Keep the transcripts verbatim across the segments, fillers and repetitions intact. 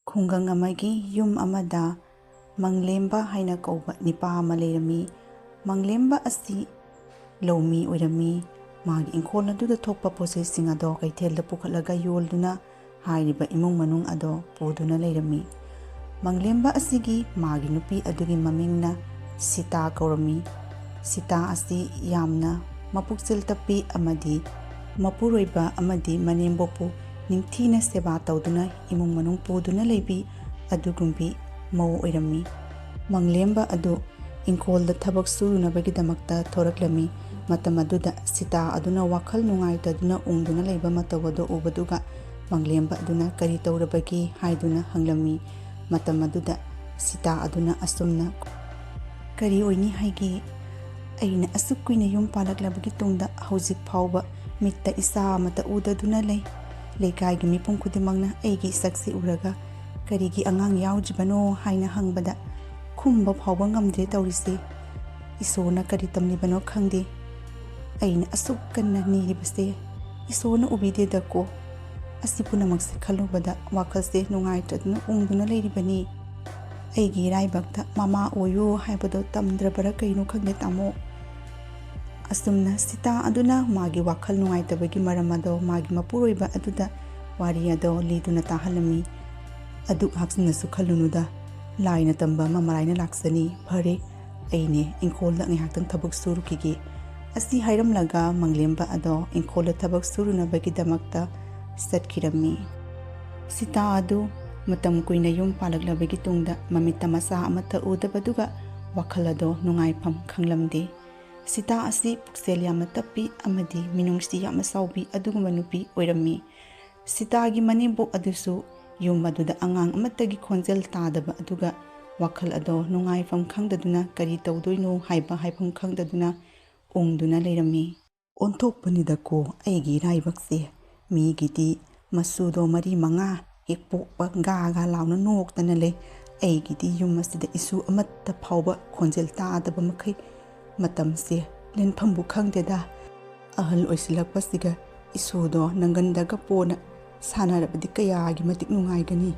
ꯈꯨꯡꯒꯪ ꯑꯃꯒꯤ ꯌꯨꯝ ꯑꯃꯗ ꯃꯪꯂꯦꯝꯕ ꯍꯥꯏꯅ ꯀꯧꯕ ꯅꯤꯄꯥ ꯑꯃ ꯂꯩꯔꯝꯃꯤ꯫ ꯃꯪꯂꯦꯝꯕ ꯑꯁꯤ ꯂꯧꯃꯤ ꯑꯣꯏꯔꯝꯃꯤ꯫ ꯃꯥꯒꯤ ꯏꯪꯈꯣꯜ ꯑꯗꯨꯗ ꯊꯣꯛꯄ ꯄꯣꯠꯆꯩꯁꯤꯡ ꯑꯗꯣ ꯀꯩꯊꯦꯜꯗ ꯄꯨꯈꯠꯂꯒ ꯌꯣꯜꯗꯨꯅ ꯍꯥꯏꯔꯤꯕ ꯏꯃꯨꯡ ꯃꯅꯨꯡ ꯑꯗꯣ ꯄꯨꯗꯨꯅ ꯂꯩꯔꯝꯃꯤ꯫ ꯃꯪꯂꯦꯝꯕ ꯑꯁꯤꯒꯤ ꯃꯥꯒꯤ ꯅꯨꯄꯤ ꯑꯗꯨꯒꯤ ꯃꯃꯤꯡꯅ ꯁꯤꯇꯥ ꯀꯧꯔꯝꯃꯤ꯫ ꯁꯤꯇꯥ ꯑꯁꯤ ꯌꯥꯝꯅ ꯃꯄꯨꯛꯆꯦꯜ ꯇꯞꯄꯤ ꯑꯃꯗꯤ ꯃꯄꯨꯔꯣꯏꯕ ꯑꯃꯗꯤ ꯃꯅꯦꯝꯕꯣꯛꯄꯨ ꯅꯤꯡꯊꯤꯅ ꯁꯦꯕꯥ ꯇꯧꯗꯨꯅ ꯏꯃꯨꯡ ꯃꯅꯨꯡ ꯄꯨꯗꯨꯅ ꯂꯩꯕꯤ ꯑꯗꯨꯒꯨꯝꯕꯤ ꯃꯧ ꯑꯣꯏꯔꯝꯃꯤ꯫ ꯃꯪꯂꯦꯝꯕ ꯑꯗꯨ ꯏꯪꯈꯣꯜꯗ ꯊꯕꯛ ꯁꯨꯔꯨꯅꯕꯒꯤꯗꯃꯛꯇ ꯊꯣꯔꯛꯂꯝꯃꯤ꯫ ꯃꯇꯝ ꯑꯗꯨꯗ ꯁꯤꯇꯥ ꯑꯗꯨꯅ ꯋꯥꯈꯜ ꯅꯨꯡꯉꯥꯏꯇꯗꯨꯅ ꯎꯪꯗꯨꯅ ꯂꯩꯕ ꯃꯇꯧ ꯑꯗꯨ ꯎꯕꯗꯨꯒ ꯃꯪꯂꯦꯝꯕ ꯑꯗꯨꯅ ꯀꯔꯤ ꯇꯧꯔꯕꯒꯦ ꯍꯥꯏꯗꯨꯅ ꯍꯪꯂꯝꯃꯤ꯫ ꯃꯇꯝ ꯑꯗꯨꯗ ꯁꯤꯇꯥ ꯑꯗꯨꯅ ꯑꯁꯨꯝꯅ, "ꯀꯔꯤ ꯑꯣꯏꯅꯤ ꯍꯥꯏꯒꯦ? ꯑꯩꯅ ꯑꯁꯨꯛ ꯀꯨꯏꯅ ꯌꯨꯝ ꯄꯥꯜꯂꯛꯂꯕꯒꯤ ꯇꯨꯡꯗ ꯍꯧꯖꯤꯛ ꯐꯥꯎꯕ ꯃꯤꯠꯇ ꯏꯆꯥ ꯑꯃꯠꯇ ꯎꯗꯗꯨꯅ ꯂꯩ꯫ ꯂꯩꯀꯥꯏꯒꯤ ꯃꯤꯄꯨꯝ ꯈꯨꯗꯤꯡꯃꯛꯅ ꯑꯩꯒꯤ ꯁꯛꯁꯤ ꯎꯔꯒ ꯀꯔꯤꯒꯤ ꯑꯉꯥꯡ ꯌꯥꯎꯗ꯭ꯔꯤꯕꯅꯣ ꯍꯥꯏꯅ ꯍꯪꯕꯗ ꯈꯨꯝꯕ ꯐꯥꯎꯕ ꯉꯝꯗ꯭ꯔꯦ ꯇꯧꯔꯤꯁꯦ꯫ ꯏꯁꯣꯔꯅ ꯀꯔꯤ ꯇꯝꯂꯤꯕꯅꯣ ꯈꯪꯗꯦ꯫ ꯑꯩꯅ ꯑꯁꯨꯛ ꯀꯟꯅ ꯅꯤꯔꯤꯕꯁꯦ ꯏꯁꯣꯔꯅ ꯎꯕꯤꯗꯦꯗꯀꯣ꯫ ꯑꯁꯤ ꯄꯨꯝꯅꯃꯛꯁꯦ ꯈꯜꯂꯨꯕꯗ ꯋꯥꯈꯜꯁꯦ ꯅꯨꯡꯉꯥꯏꯇꯗꯨꯅ ꯎꯪꯗꯨꯅ ꯂꯩꯔꯤꯕꯅꯤ꯫ ꯑꯩꯒꯤ ꯏꯔꯥꯏꯕꯛꯇ ꯃꯃꯥ ꯑꯣꯏꯌꯨ ꯍꯥꯏꯕꯗꯣ ꯇꯝꯗ꯭ꯔꯕꯔꯥ ꯀꯩꯅꯣ ꯈꯪꯗꯦ ꯇꯥꯃꯣ"꯫ ꯑꯁꯨꯝꯅ ꯁꯤꯇꯥ ꯑꯗꯨꯅ ꯃꯥꯒꯤ ꯋꯥꯈꯜ ꯅꯨꯡꯉꯥꯏꯇꯕꯒꯤ ꯃꯔꯝ ꯑꯗꯣ ꯃꯥꯒꯤ ꯃꯄꯨꯔꯣꯏꯕ ꯑꯗꯨꯗ ꯋꯥꯔꯤ ꯑꯗꯣ ꯂꯤꯗꯨꯅ ꯇꯥꯍꯜꯂꯝꯃꯤ꯫ "ꯑꯗꯨꯛ ꯍꯥꯛꯆꯤꯟꯅꯁꯨ ꯈꯜꯂꯨꯅꯨꯗ, ꯂꯥꯏꯅ ꯇꯝꯕ ꯑꯃ ꯃꯔꯥꯏꯅ ꯂꯥꯛꯆꯅꯤ꯫ ꯐꯔꯦ, ꯑꯩꯅꯦ ꯏꯪꯈꯣꯜꯗ ꯉꯥꯏꯍꯥꯛꯇꯪ ꯊꯕꯛ ꯁꯨꯔꯨꯈꯤꯒꯦ"꯫ ꯑꯁꯤ ꯍꯥꯏꯔꯝꯂꯒ ꯃꯪꯂꯦꯝꯕ ꯑꯗꯣ ꯏꯪꯈꯣꯜꯗ ꯊꯕꯛ ꯁꯨꯔꯨꯅꯕꯒꯤꯗꯃꯛꯇ ꯆꯠꯈꯤꯔꯝꯃꯤ꯫ ꯁꯤꯇꯥ ꯑꯗꯨ ꯃꯇꯝ ꯀꯨꯏꯅ ꯌꯨꯝ ꯄꯥꯜꯂꯛꯂꯕꯒꯤ ꯇꯨꯡꯗ ꯃꯃꯤꯠꯇ ꯃꯆꯥ ꯑꯃꯠꯇ ꯎꯗꯕꯗꯨꯒ ꯋꯥꯈꯜ ꯑꯗꯣ ꯅꯨꯡꯉꯥꯏꯐꯝ ꯈꯪꯂꯝꯗꯦ꯫ ꯁꯤꯇꯥ ꯑꯁꯤ ꯄꯨꯛꯆꯦꯜ ꯌꯥꯝꯅ ꯇꯞꯄꯤ ꯑꯃꯗꯤ ꯃꯤꯅꯨꯡꯁꯤ ꯌꯥꯝꯅ ꯆꯥꯎꯕꯤ ꯑꯗꯨꯒꯨꯝꯕ ꯅꯨꯄꯤ ꯑꯣꯏꯔꯝꯃꯤ꯫ ꯁꯤꯇꯥꯒꯤ ꯃꯅꯦꯝꯕꯣꯛ ꯑꯗꯨꯁꯨ ꯌꯨꯝ ꯑꯗꯨꯗ ꯑꯉꯥꯡ ꯑꯃꯠꯇꯒꯤ ꯈꯣꯟꯖꯦꯜ ꯇꯥꯗꯕ ꯑꯗꯨꯒ ꯋꯥꯈꯜ ꯑꯗꯣ ꯅꯨꯡꯉꯥꯏꯐꯝ ꯈꯪꯗꯗꯨꯅ ꯀꯔꯤ ꯇꯧꯗꯣꯏꯅꯣ ꯍꯥꯏꯕ ꯍꯥꯏꯐꯝ ꯈꯪꯗꯗꯨꯅ ꯎꯪꯗꯨꯅ ꯂꯩꯔꯝꯃꯤ꯫ "ꯑꯣꯟꯊꯣꯛꯄꯅꯤꯗꯀꯣ ꯑꯩꯒꯤ ꯏꯔꯥꯏꯕꯛꯁꯦ꯫ ꯃꯤꯒꯤꯗꯤ ꯃꯁꯨꯗꯣ ꯃꯔꯤ ꯃꯉꯥ ꯍꯦꯛ ꯄꯣꯛꯄ ꯒꯥ ꯒꯥ ꯂꯥꯎꯅ ꯅꯣꯛꯇꯅ ꯂꯩ꯫ ꯑꯩꯒꯤꯗꯤ ꯌꯨꯝ ꯑꯁꯤꯗ ꯏꯁꯨ ꯑꯃꯠꯇ ꯐꯥꯎꯕ ꯈꯣꯟꯖꯦꯜ ꯇꯥꯗꯕ ꯃꯈꯩ ꯃꯇꯝꯁꯦ ꯂꯦꯟꯐꯝꯕꯨ ꯈꯪꯗꯦꯗ꯫ ꯑꯍꯜ ꯑꯣꯏꯁꯤꯜꯂꯛꯄꯁꯤꯒ ꯏꯁꯨꯗꯣ ꯅꯪꯒꯟꯗꯒ ꯄꯣꯅ ꯁꯥꯟꯅꯔꯕꯗꯤ ꯀꯌꯥꯒꯤ ꯃꯇꯤꯛ ꯅꯨꯡꯉꯥꯏꯒꯅꯤ꯫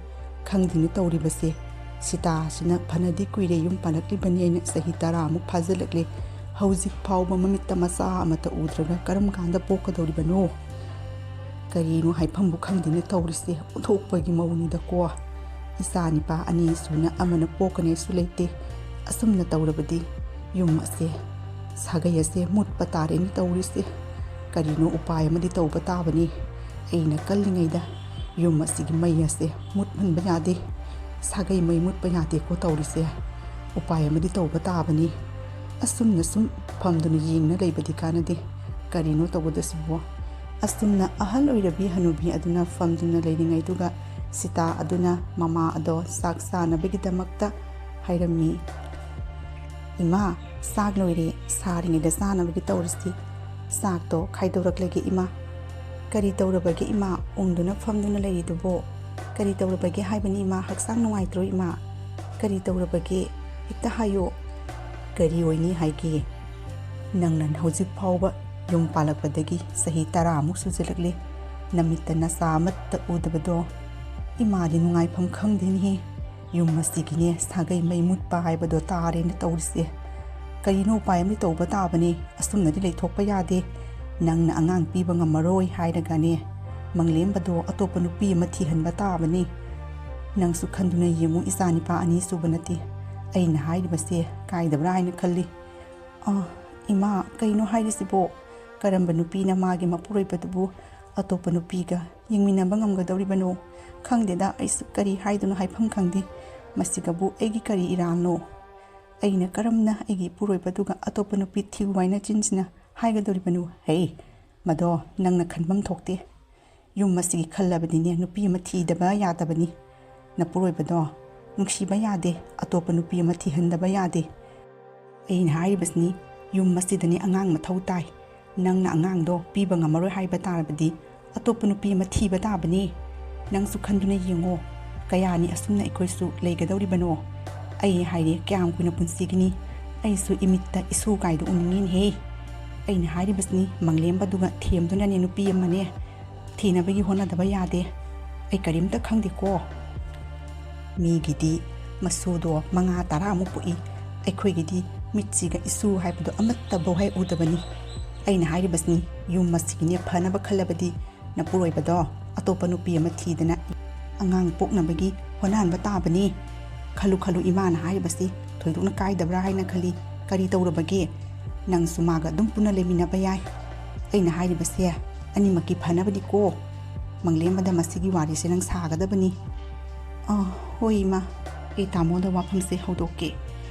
ꯈꯪꯗꯦꯅ ꯇꯧꯔꯤꯕꯁꯦ꯫ ꯁꯤꯇꯥꯁꯤꯅ ꯐꯅꯗꯤ ꯀꯨꯏꯔꯦ ꯌꯨꯝ ꯄꯥꯜꯂꯛꯂꯤꯕꯅꯤ, ꯑꯩꯅ ꯆꯍꯤ ꯇꯔꯥꯃꯨꯛ ꯐꯥꯖꯤꯜꯂꯛꯂꯦ꯫ ꯍꯧꯖꯤꯛ ꯐꯥꯎꯕ ꯃꯃꯤꯠꯇ ꯃꯆꯥ ꯑꯃꯠꯇ ꯎꯗ꯭ꯔꯒ ꯀꯔꯝ ꯀꯥꯟꯗ ꯄꯣꯛꯀꯗꯧꯔꯤꯕꯅꯣ? ꯀꯔꯤꯅꯣ ꯍꯥꯏꯐꯝꯕꯨ ꯈꯪꯗꯦꯅ ꯇꯧꯔꯤꯁꯦ, ꯑꯣꯟꯊꯣꯛꯄꯒꯤ ꯃꯧꯅꯤꯗꯀꯣ꯫ ꯏꯆꯥ ꯅꯤꯄꯥ ꯑꯅꯤ ꯁꯨꯅ ꯑꯃꯅ ꯄꯣꯛꯀꯅꯦꯁꯨ ꯂꯩꯇꯦ꯫ ꯑꯁꯨꯝꯅ ꯇꯧꯔꯕꯗꯤ ꯌꯨꯝ ꯑꯁꯦ, ꯁꯥꯒꯩ ꯑꯁꯦ ꯃꯨꯠꯄ ꯇꯥꯔꯦꯅ ꯇꯧꯔꯤꯁꯦ꯫ ꯀꯔꯤꯅꯣ ꯎꯄꯥꯏ ꯑꯃꯗꯤ ꯇꯧꯕ ꯇꯥꯕꯅꯤ꯫ ꯑꯩꯅ ꯀꯜꯂꯤꯉꯩꯗ ꯌꯨꯝ ꯑꯁꯤꯒꯤ ꯃꯩ ꯑꯁꯦ ꯃꯨꯠꯍꯟꯕ ꯌꯥꯗꯦ꯫ ꯁꯥꯒꯩ ꯃꯩ ꯃꯨꯠꯄ ꯌꯥꯗꯦꯀꯣ ꯇꯧꯔꯤꯁꯦ꯫ ꯎꯄꯥꯏ ꯑꯃꯗꯤ ꯇꯧꯕ ꯇꯥꯕꯅꯤ꯫ ꯑꯁꯨꯝꯅ ꯁꯨꯝ ꯐꯝꯗꯨꯅ ꯌꯦꯡꯅ ꯂꯩꯕꯗꯤ ꯀꯥꯟꯅꯗꯦ꯫ ꯀꯔꯤꯅꯣ ꯇꯧꯒꯗꯧꯁꯤꯕꯣ? ꯑꯁꯨꯝꯅ ꯑꯍꯜ ꯑꯣꯏꯔꯕꯤ ꯍꯅꯨꯕꯤ ꯑꯗꯨꯅ ꯐꯝꯗꯨꯅ ꯂꯩꯔꯤꯉꯩꯗꯨꯒ ꯁꯤꯇꯥ ꯑꯗꯨꯅ ꯃꯃꯥ ꯑꯗꯣ ꯆꯥꯛ ꯆꯥꯅꯕꯒꯤꯗꯃꯛꯇ ꯍꯥꯏꯔꯝꯃꯤ꯫ "ꯏꯃꯥ, ꯆꯥꯛ ꯂꯣꯏꯔꯦ, ꯁꯥꯔꯤꯉꯩꯗ ꯆꯥꯅꯕꯒꯤ ꯇꯧꯔꯁꯤ꯫ ꯆꯥꯛꯇꯣ ꯈꯥꯏꯗꯣꯔꯛꯂꯒꯦ ꯏꯃꯥ꯫" "ꯀꯔꯤ ꯇꯧꯔꯕꯒꯦ ꯏꯃꯥ, ꯎꯪꯗꯨꯅ ꯐꯝꯗꯨꯅ ꯂꯩꯔꯤꯗꯨꯕꯣ? ꯀꯔꯤ ꯇꯧꯔꯕꯒꯦ ꯍꯥꯏꯕꯅꯤ ꯏꯃꯥ, ꯍꯛꯆꯥꯡ ꯅꯨꯡꯉꯥꯏꯇ꯭ꯔꯣ ꯏꯃꯥ? ꯀꯔꯤ ꯇꯧꯔꯕꯒꯦ? ꯍꯦꯛꯇ ꯍꯥꯏꯌꯣ꯫" "ꯀꯔꯤ ꯑꯣꯏꯅꯤ ꯍꯥꯏꯒꯦ? ꯅꯪꯅ ꯍꯧꯖꯤꯛ ꯐꯥꯎꯕ ꯌꯨꯝ ꯄꯥꯜꯂꯛꯄꯗꯒꯤ ꯆꯍꯤ ꯇꯔꯥꯃꯨꯛ ꯁꯨꯖꯜꯂꯛꯂꯦ꯫ ꯅꯃꯤꯠꯇ ꯅꯆꯥ ꯑꯃꯠꯇ ꯎꯗꯕꯗꯣ꯫ ꯏꯃꯥꯗꯤ ꯅꯨꯡꯉꯥꯏꯐꯝ ꯈꯪꯗꯦꯅꯦꯍꯦ꯫ ꯌꯨꯝ ꯑꯁꯤꯒꯤꯅꯦ ꯁꯥꯒꯩ ꯃꯩ ꯃꯨꯠꯄ ꯍꯥꯏꯕꯗꯣ ꯇꯥꯔꯦꯅ ꯇꯧꯔꯤꯁꯦ꯫ ꯀꯔꯤꯅꯣ ꯎꯄꯥꯏ ꯑꯃꯗꯤ ꯇꯧꯕ ꯇꯥꯕꯅꯤ꯫ ꯑꯁꯨꯝꯅꯗꯤ ꯂꯩꯊꯣꯛꯄ ꯌꯥꯗꯦ꯫ ꯅꯪꯅ ꯑꯉꯥꯡ ꯄꯤꯕ ꯉꯝꯃꯔꯣꯏ ꯍꯥꯏꯔꯒꯅꯦ, ꯃꯪꯂꯦꯝꯕꯗꯣ ꯑꯇꯣꯞꯄ ꯅꯨꯄꯤ ꯑꯃ ꯊꯤꯍꯟꯕ ꯇꯥꯕꯅꯤ꯫ ꯅꯪꯁꯨ ꯈꯟꯗꯨꯅ ꯌꯦꯡꯉꯨ, ꯏꯆꯥ ꯅꯤꯄꯥ ꯑꯅꯤ ꯁꯨꯕ ꯅꯠꯇꯦ꯫ ꯑꯩꯅ ꯍꯥꯏꯔꯤꯕꯁꯦ ꯀꯥꯏꯗꯕ꯭ꯔꯥ ꯍꯥꯏꯅ ꯈꯜꯂꯤ꯫" "ꯑꯥ, ꯏꯃꯥ, ꯀꯩꯅꯣ ꯍꯥꯏꯔꯤꯁꯤꯕꯣ? ꯀꯔꯝꯕ ꯅꯨꯄꯤꯅ ꯃꯥꯒꯤ ꯃꯄꯨꯔꯣꯏꯕꯗꯨꯕꯨ ꯑꯇꯣꯞꯄ ꯅꯨꯄꯤꯒ ꯌꯦꯡꯃꯤꯟꯅꯕ ꯉꯝꯒꯗꯧꯔꯤꯕꯅꯣ? ꯈꯪꯗꯦꯗ, ꯑꯩꯁꯨ ꯀꯔꯤ ꯍꯥꯏꯗꯣꯏꯅꯣ, ꯍꯥꯏꯐꯝ ꯈꯪꯗꯦ꯫ ꯃꯁꯤꯒꯕꯨ ꯑꯩꯒꯤ ꯀꯔꯤ ꯏꯔꯥꯜꯅꯣ? ꯑꯩꯅ ꯀꯔꯝꯅ ꯑꯩꯒꯤ ꯏꯄꯨꯔꯣꯏꯕꯗꯨꯒ ꯑꯇꯣꯞꯄ ꯅꯨꯄꯤ ꯊꯤꯌꯨ ꯍꯥꯏꯅ ꯆꯤꯟꯁꯤꯅ ꯍꯥꯏꯒꯗꯧꯔꯤꯕꯅꯣ? ꯍꯦ, ꯃꯗꯣ ꯅꯪꯅ ꯈꯟꯐꯝ ꯊꯣꯛꯇꯦ꯫ ꯌꯨꯝ ꯑꯁꯤꯒꯤ ꯈꯜꯂꯕꯗꯤꯅꯦ, ꯅꯨꯄꯤ ꯑꯃ ꯊꯤꯗꯕ ꯌꯥꯗꯕꯅꯤ꯫ ꯅꯄꯨꯔꯣꯏꯕꯗꯣ ꯅꯨꯡꯁꯤꯕ ꯌꯥꯗꯦ, ꯑꯇꯣꯞꯄ ꯅꯨꯄꯤ ꯑꯃ ꯊꯤꯍꯟꯗꯕ ꯌꯥꯗꯦ꯫ ꯑꯩꯅ ꯍꯥꯏꯔꯤꯕꯁꯤꯅꯤ, ꯌꯨꯝ ꯑꯁꯤꯗꯅꯦ ꯑꯉꯥꯡ ꯃꯊꯧ ꯇꯥꯏ꯫ ꯅꯪꯅ ꯑꯉꯥꯡꯗꯣ ꯄꯤꯕ ꯉꯝꯃꯔꯣꯏ ꯍꯥꯏꯕ ꯇꯥꯔꯕꯗꯤ ꯑꯇꯣꯞꯄ ꯅꯨꯄꯤ ꯑꯃ ꯊꯤꯕ ꯇꯥꯕꯅꯤ꯫ ꯅꯪꯁꯨ ꯈꯟꯗꯨꯅ ꯌꯦꯡꯉꯣ, ꯀꯌꯥꯅꯤ ꯑꯁꯨꯝꯅ ꯑꯩꯈꯣꯏꯁꯨ ꯂꯩꯒꯗꯧꯔꯤꯕꯅꯣ? ꯑꯩ ꯍꯥꯏꯔꯦ, ꯀꯌꯥꯝ ꯀꯨꯏꯅ ꯄꯨꯟꯁꯤꯒꯅꯤ? ꯑꯩꯁꯨ ꯏꯃꯤꯠꯇ ꯏꯁꯨ ꯀꯥꯏꯗꯣ ꯎꯅꯤꯡꯉꯤꯅꯦꯍꯦ꯫" ꯑꯩꯅ ꯍꯥꯏꯔꯤꯕꯁꯤꯅꯤ, ꯃꯪꯂꯦꯝꯕꯗꯨꯒ ꯊꯦꯝꯗꯨꯅꯅꯦ ꯅꯨꯄꯤ ꯑꯃꯅꯦ ꯊꯤꯅꯕꯒꯤ ꯍꯣꯠꯅꯗꯕ ꯌꯥꯗꯦ꯫ ꯑꯩ ꯀꯔꯤꯝꯇ ꯈꯪꯗꯦꯀꯣ꯫ ꯃꯤꯒꯤꯗꯤ ꯃꯁꯨꯗꯣ ꯃꯉꯥ ꯇꯔꯥꯃꯨꯛ ꯄꯣꯛꯏ, ꯑꯩꯈꯣꯏꯒꯤꯗꯤ ꯃꯤꯠꯁꯤꯒ ꯏꯁꯨ ꯍꯥꯏꯕꯗꯣ ꯑꯃꯠꯇꯐꯥꯎ ꯍꯦꯛ ꯎꯗꯕꯅꯤ꯫ ꯑꯩꯅ ꯍꯥꯏꯔꯤꯕꯁꯤꯅꯤ, ꯌꯨꯝ ꯑꯁꯤꯒꯤꯅꯦ ꯐꯅꯕ ꯈꯜꯂꯕꯗꯤ ꯅꯄꯨꯔꯣꯏꯕꯗꯣ ꯑꯇꯣꯞꯄ ꯅꯨꯄꯤ ꯑꯃ ꯊꯤꯗꯅ ꯑꯉꯥꯡ ꯄꯣꯛꯅꯕꯒꯤ ꯍꯣꯠꯅꯍꯟꯕ ꯇꯥꯕꯅꯤ꯫ ꯈꯜꯂꯨ ꯈꯜꯂꯨ, ꯏꯃꯥꯅ ꯍꯥꯏꯔꯤꯕꯁꯤ ꯊꯣꯏꯗꯣꯛꯅ ꯀꯥꯏꯗꯕ꯭ꯔꯥ ꯍꯥꯏꯅ ꯈꯜꯂꯤ꯫ ꯀꯔꯤ ꯇꯧꯔꯕꯒꯦ? ꯅꯪꯁꯨ ꯃꯥꯒ ꯑꯗꯨꯝ ꯄꯨꯟꯅ ꯂꯩꯃꯤꯟꯅꯕ ꯌꯥꯏ꯫ ꯑꯩꯅ ꯍꯥꯏꯔꯤꯕꯁꯦ ꯑꯅꯤꯃꯛꯀꯤ ꯐꯅꯕꯅꯤꯀꯣ꯫ ꯃꯪꯂꯦꯝꯕꯗ ꯃꯁꯤꯒꯤ ꯋꯥꯔꯤꯁꯦ ꯅꯪ ꯁꯥꯒꯗꯕꯅꯤ꯫ ꯑꯥ, ꯍꯣꯏ ꯏꯃꯥ, ꯑꯩ ꯇꯥꯃꯣꯗ ꯋꯥꯐꯝꯁꯦ ꯍꯧꯗꯣꯛꯀꯦ꯫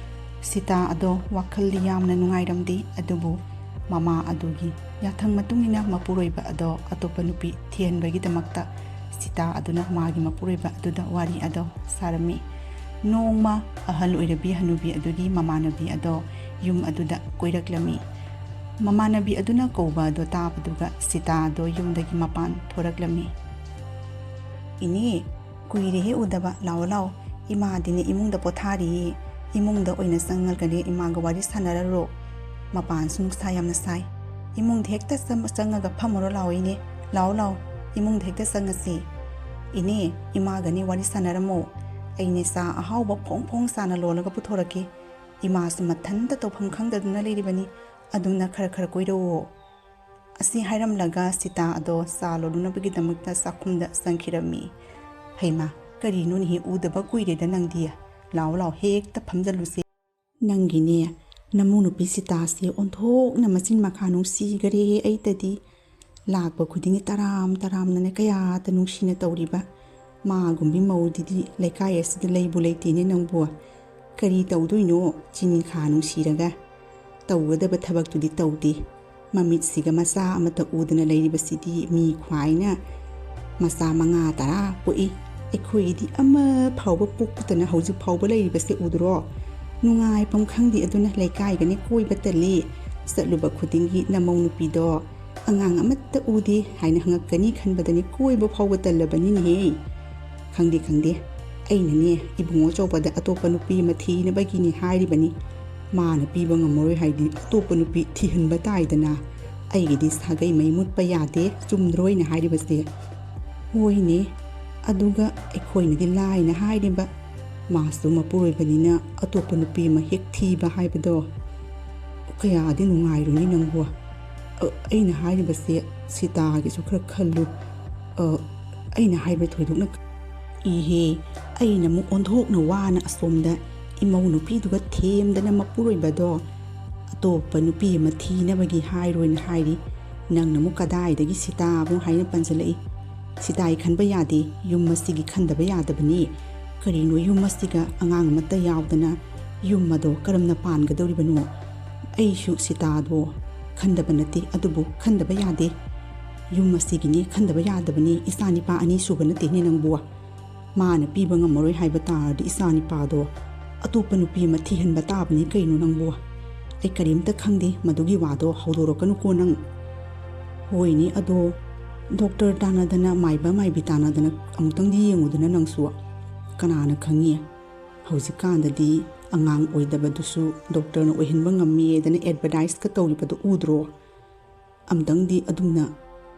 ꯁꯤꯇꯥ ꯑꯗꯣ ꯋꯥꯈꯜꯗꯤ ꯌꯥꯝꯅ ꯅꯨꯡꯉꯥꯏꯔꯝꯗꯦ, ꯑꯗꯨꯕꯨ ꯃꯃꯥ ꯑꯗꯨꯒꯤ ꯌꯥꯊꯪ ꯃꯇꯨꯡ ꯏꯟꯅ ꯃꯄꯨꯔꯣꯏꯕ ꯑꯗꯣ ꯑꯇꯣꯞꯄ ꯅꯨꯄꯤ ꯊꯤꯍꯟꯕꯒꯤꯗꯃꯛꯇ ꯁꯤꯇꯥ ꯑꯗꯨꯅ ꯃꯥꯒꯤ ꯃꯄꯨꯔꯣꯏꯕ ꯑꯗꯨꯗ ꯋꯥꯔꯤ ꯑꯗꯣ ꯁꯥꯔꯝꯃꯤ꯫ ꯅꯣꯡꯃ ꯑꯍꯜ ꯑꯣꯏꯔꯕꯤ ꯍꯅꯨꯕꯤ ꯑꯗꯨꯒꯤ ꯃꯃꯥꯟꯅꯕꯤ ꯑꯗꯣ ꯌꯨꯝ ꯑꯗꯨꯗ ꯀꯣꯏꯔꯛꯂꯝꯃꯤ꯫ ꯃꯃꯥꯟꯅꯕꯤ ꯑꯗꯨꯅ ꯀꯧꯕ ꯑꯗꯣ ꯇꯥꯕꯗꯨꯒ ꯁꯤꯇꯥ ꯑꯗꯣ ꯌꯨꯝꯗꯒꯤ ꯃꯄꯥꯟ ꯊꯣꯔꯛꯂꯝꯃꯤ꯫ "ꯏꯅꯦ, ꯀꯨꯏꯔꯦꯍꯦ ꯎꯗꯕ, ꯂꯥꯛꯑꯣ ꯂꯥꯛꯑꯣ, ꯏꯃꯥꯗꯤꯅꯦ ꯏꯃꯨꯡꯗ ꯄꯣꯊꯥꯔꯤꯌꯦ, ꯏꯃꯨꯡꯗ ꯑꯣꯏꯅ ꯆꯪꯉꯒꯅꯦ ꯏꯃꯥꯒ ꯋꯥꯔꯤ ꯁꯥꯟꯅꯔꯔꯣ꯫ ꯃꯄꯥꯟꯁꯨ ꯅꯨꯡꯁꯥ ꯌꯥꯝꯅ ꯁꯥꯏ, ꯏꯃꯨꯡꯗ ꯍꯦꯛꯇ ꯆꯪ-, ꯆꯪꯉꯒ ꯐꯝꯃꯨꯔꯣ ꯂꯥꯛꯑꯣ ꯏꯅꯦ, ꯂꯥꯛꯑꯣ ꯂꯥꯛꯑꯣ, ꯏꯃꯨꯡꯗ ꯍꯦꯛꯇ ꯆꯪꯉꯁꯤ꯫ ꯏꯅꯦ, ꯏꯃꯥꯒꯅꯦ ꯋꯥꯔꯤ ꯁꯥꯟꯅꯔꯝꯃꯣ, ꯑꯩꯅꯦ ꯆꯥ ꯑꯍꯥꯎꯕ ꯐꯣꯡ ꯐꯣꯡ ꯁꯥꯅ ꯂꯣꯜꯂꯒ ꯄꯨꯊꯣꯔꯛꯀꯦ, ꯏꯃꯥꯁꯨ ꯃꯊꯟꯇ ꯇꯧꯐꯝ ꯈꯪꯗꯗꯨꯅ ꯂꯩꯔꯤꯕꯅꯤ, ꯑꯗꯨꯅ ꯈꯔ ꯈꯔ ꯀꯣꯏꯔꯛꯑꯣ"꯫ ꯑꯁꯤ ꯍꯥꯏꯔꯝꯂꯒ ꯁꯤꯇꯥ ꯑꯗꯣ ꯆꯥ ꯂꯣꯜꯂꯨꯅꯕꯒꯤꯗꯃꯛꯇ ꯆꯥꯛꯈꯨꯝꯗ ꯆꯪꯈꯤꯔꯝꯃꯤ꯫ "ꯍꯩꯃꯥ, ꯀꯔꯤꯅꯣꯅꯦꯍꯦ, ꯎꯗꯕ ꯀꯨꯏꯔꯦꯗ ꯅꯪꯗꯤ꯫ ꯂꯥꯛꯑꯣ ꯂꯥꯛꯑꯣ, ꯍꯦꯛꯇ ꯐꯝꯖꯜꯂꯨꯁꯦ꯫ ꯅꯪꯒꯤꯅꯦ ꯅꯃꯧ ꯅꯨꯄꯤ ꯁꯤꯇꯥꯁꯦ ꯑꯣꯟꯊꯣꯛꯅ ꯃꯆꯤꯟ ꯃꯈꯥ ꯅꯨꯡꯁꯤꯈꯔꯦꯍꯦ ꯑꯩꯇꯗꯤ꯫ ꯂꯥꯛꯄ ꯈꯨꯗꯤꯡꯒꯤ ꯇꯔꯥꯝ ꯇꯔꯥꯝꯅꯅꯦ ꯀꯌꯥꯗ ꯅꯨꯡꯁꯤꯅ ꯇꯧꯔꯤꯕ꯫ ꯃꯥꯒꯨꯝꯕꯤ ꯃꯧꯗꯨꯗꯤ ꯂꯩꯀꯥꯏ ꯑꯁꯤꯗ ꯂꯩꯕꯨ ꯂꯩꯇꯦꯅꯦ ꯅꯪꯕꯨ꯫ ꯀꯔꯤ ꯇꯧꯗꯣꯏꯅꯣ ꯆꯤꯟꯈꯥ ꯅꯨꯡꯁꯤꯔꯒ? ꯇꯧꯒꯗꯕ ꯊꯕꯛꯇꯨꯗꯤ ꯇꯧꯗꯦ꯫ ꯃꯃꯤꯠꯁꯤꯒ ꯃꯆꯥ ꯑꯃꯠꯇ ꯎꯗꯅ ꯂꯩꯔꯤꯕꯁꯤꯗꯤ ꯃꯤ ꯈ꯭ꯋꯥꯏꯅ ꯃꯆꯥ ꯃꯉꯥ ꯇꯔꯥ ꯄꯣꯛꯏ꯫ ꯑꯩꯈꯣꯏꯒꯤꯗꯤ ꯑꯃ ꯐꯥꯎꯕ ꯄꯣꯛꯇꯅ ꯍꯧꯖꯤꯛ ꯐꯥꯎꯕ ꯂꯩꯔꯤꯕꯁꯦ ꯎꯗ꯭ꯔꯣ? ꯅꯨꯡꯉꯥꯏꯐꯝ ꯈꯪꯗꯦ, ꯑꯗꯨꯅ ꯂꯩꯀꯥꯏꯒꯅꯤ ꯀꯣꯏꯕ ꯇꯜꯂꯤ꯫ ꯆꯠꯂꯨꯕ ꯈꯨꯗꯤꯡꯒꯤ ꯅꯃꯧ ꯅꯨꯄꯤꯗꯣ ꯑꯉꯥꯡ ꯑꯃꯠꯇ ꯎꯗꯦ ꯍꯥꯏꯅ ꯍꯪꯉꯛꯀꯅꯤ ꯈꯟꯕꯗꯅꯤ ꯀꯣꯏꯕ ꯐꯥꯎꯕ ꯇꯜꯂꯕꯅꯤꯅꯦꯍꯦ꯫ ꯈꯪꯗꯦ, ꯈꯪꯗꯦ, ꯑꯩꯅꯅꯦ ꯏꯕꯨꯡꯉꯣ ꯑꯆꯧꯕꯗ ꯑꯇꯣꯞꯄ ꯅꯨꯄꯤ ꯑꯃ ꯊꯤꯅꯕꯒꯤꯅꯤ ꯍꯥꯏꯔꯤꯕꯅꯤ꯫ ꯃꯥꯅ ꯄꯤꯕ ꯉꯝꯃꯔꯣꯏ ꯍꯥꯏꯗꯤ ꯑꯇꯣꯞꯄ ꯅꯨꯄꯤ ꯊꯤꯍꯟꯕ ꯇꯥꯏꯗꯅ꯫ ꯑꯩꯒꯤꯗꯤ ꯁꯥꯒꯩ ꯃꯩ ꯃꯨꯠꯄ ꯌꯥꯗꯦ, ꯆꯨꯝꯗ꯭ꯔꯣ ꯑꯩꯅ ꯍꯥꯏꯔꯤꯕꯁꯦ? ꯍꯣꯏꯅꯦ, ꯑꯗꯨꯒ ꯑꯩꯈꯣꯏꯅꯗꯤ ꯂꯥꯏꯅ ꯍꯥꯏꯔꯤꯕ, ꯃꯥꯁꯨ ꯃꯄꯨꯔꯣꯏꯕꯅꯤꯅ ꯑꯇꯣꯞꯄ ꯅꯨꯄꯤ ꯑꯃ ꯍꯦꯛ ꯊꯤꯕ ꯍꯥꯏꯕꯗꯣ꯫ ꯀꯌꯥꯗꯤ ꯅꯨꯡꯉꯥꯏꯔꯨꯅꯤ ꯅꯪꯕꯨ꯫ ꯑ, ꯑꯩꯅ ꯍꯥꯏꯔꯤꯕꯁꯦ ꯁꯤꯇꯥꯒꯤꯁꯨ ꯈꯔ ꯈꯜꯂꯨ꯫ ꯑ, ꯑꯩꯅ ꯍꯥꯏꯕ ꯊꯣꯏꯗꯣꯛꯅ ꯏꯍꯦ, ꯑꯩꯅ ꯑꯃꯨꯛ ꯑꯣꯟꯊꯣꯛꯅ ꯋꯥꯅ ꯑꯁꯣꯝꯗ ꯏꯃꯧ ꯅꯨꯄꯤꯗꯨꯒ ꯊꯦꯝꯗꯅ ꯃꯄꯨꯔꯣꯏꯕꯗꯣ ꯑꯇꯣꯞꯄ ꯅꯨꯄꯤ ꯑꯃ ꯊꯤꯅꯕꯒꯤ ꯍꯥꯏꯔꯣꯏꯅ ꯍꯥꯏꯔꯤ꯫ ꯅꯪꯅ ꯑꯃꯨꯛ ꯀꯗꯥꯏꯗꯒꯤ ꯁꯤꯇꯥ ꯑꯃꯨꯛ ꯍꯥꯏꯅ ꯄꯟꯁꯤꯜꯂꯛꯏ? ꯁꯤꯇꯥꯒꯤ ꯈꯟꯕ ꯌꯥꯗꯦ, ꯌꯨꯝ ꯑꯁꯤꯒꯤ ꯈꯟꯗꯕ ꯌꯥꯗꯕꯅꯤ꯫ ꯀꯔꯤꯅꯣ ꯌꯨꯝ ꯑꯁꯤꯒ ꯑꯉꯥꯡ ꯑꯃꯠꯇ ꯌꯥꯎꯗꯅ ꯌꯨꯝ ꯑꯗꯣ ꯀꯔꯝꯅ ꯄꯥꯟꯒꯗꯧꯔꯤꯕꯅꯣ? ꯑꯩꯁꯨ ꯁꯤꯇꯥꯗꯣ ꯈꯟꯗꯕ ꯅꯠꯇꯦ, ꯑꯗꯨꯕꯨ ꯈꯟꯗꯕ ꯌꯥꯗꯦ꯫ ꯌꯨꯝ ꯑꯁꯤꯒꯤꯅꯤ, ꯈꯟꯗꯕ ꯌꯥꯗꯕꯅꯤ꯫ ꯏꯆꯥ ꯅꯤꯄꯥ ꯑꯅꯤ ꯁꯨꯕ ꯅꯠꯇꯦꯅꯦ ꯅꯪꯕꯨ꯫ ꯃꯥꯅ ꯄꯤꯕ ꯉꯝꯃꯔꯣꯏ ꯍꯥꯏꯕ ꯇꯥꯔꯗꯤ ꯏꯆꯥ ꯅꯤꯄꯥꯗꯣ ꯑꯇꯣꯞꯄ ꯅꯨꯄꯤ ꯑꯃ ꯊꯤꯍꯟꯕ ꯇꯥꯕꯅꯤ ꯀꯩꯅꯣ ꯅꯪꯕꯨ꯫ ꯑꯩ ꯀꯔꯤꯝꯇ ꯈꯪꯗꯦ, ꯃꯗꯨꯒꯤ ꯋꯥꯗꯣ ꯍꯧꯗꯣꯔꯛꯀꯅꯨꯀꯣ ꯅꯪ꯫ ꯍꯣꯏꯅꯦ, ꯑꯗꯣ ꯗꯣꯛꯇꯔ ꯇꯥꯟꯅꯗꯅ, ꯃꯥꯏꯕ ꯃꯥꯏꯕꯤ ꯇꯥꯟꯅꯗꯅ ꯑꯃꯨꯛꯇꯪꯗꯤ ꯌꯦꯡꯉꯨꯗꯅ ꯅꯪꯁꯨ꯫ ꯀꯅꯥꯅ ꯈꯪꯉꯤ, ꯍꯧꯖꯤꯛꯀꯥꯟꯗꯗꯤ ꯑꯉꯥꯡ ꯑꯣꯏꯗꯕꯗꯨꯁꯨ ꯗꯣꯛꯇꯔꯅ ꯑꯣꯏꯍꯟꯕ ꯉꯝꯃꯦꯗꯅ ꯑꯦꯗꯚꯔꯇꯥꯏꯁꯀ ꯇꯧꯔꯤꯕꯗꯣ ꯎꯗ꯭ꯔꯣ? ꯑꯝꯇꯪꯗꯤ ꯑꯗꯨꯝꯅ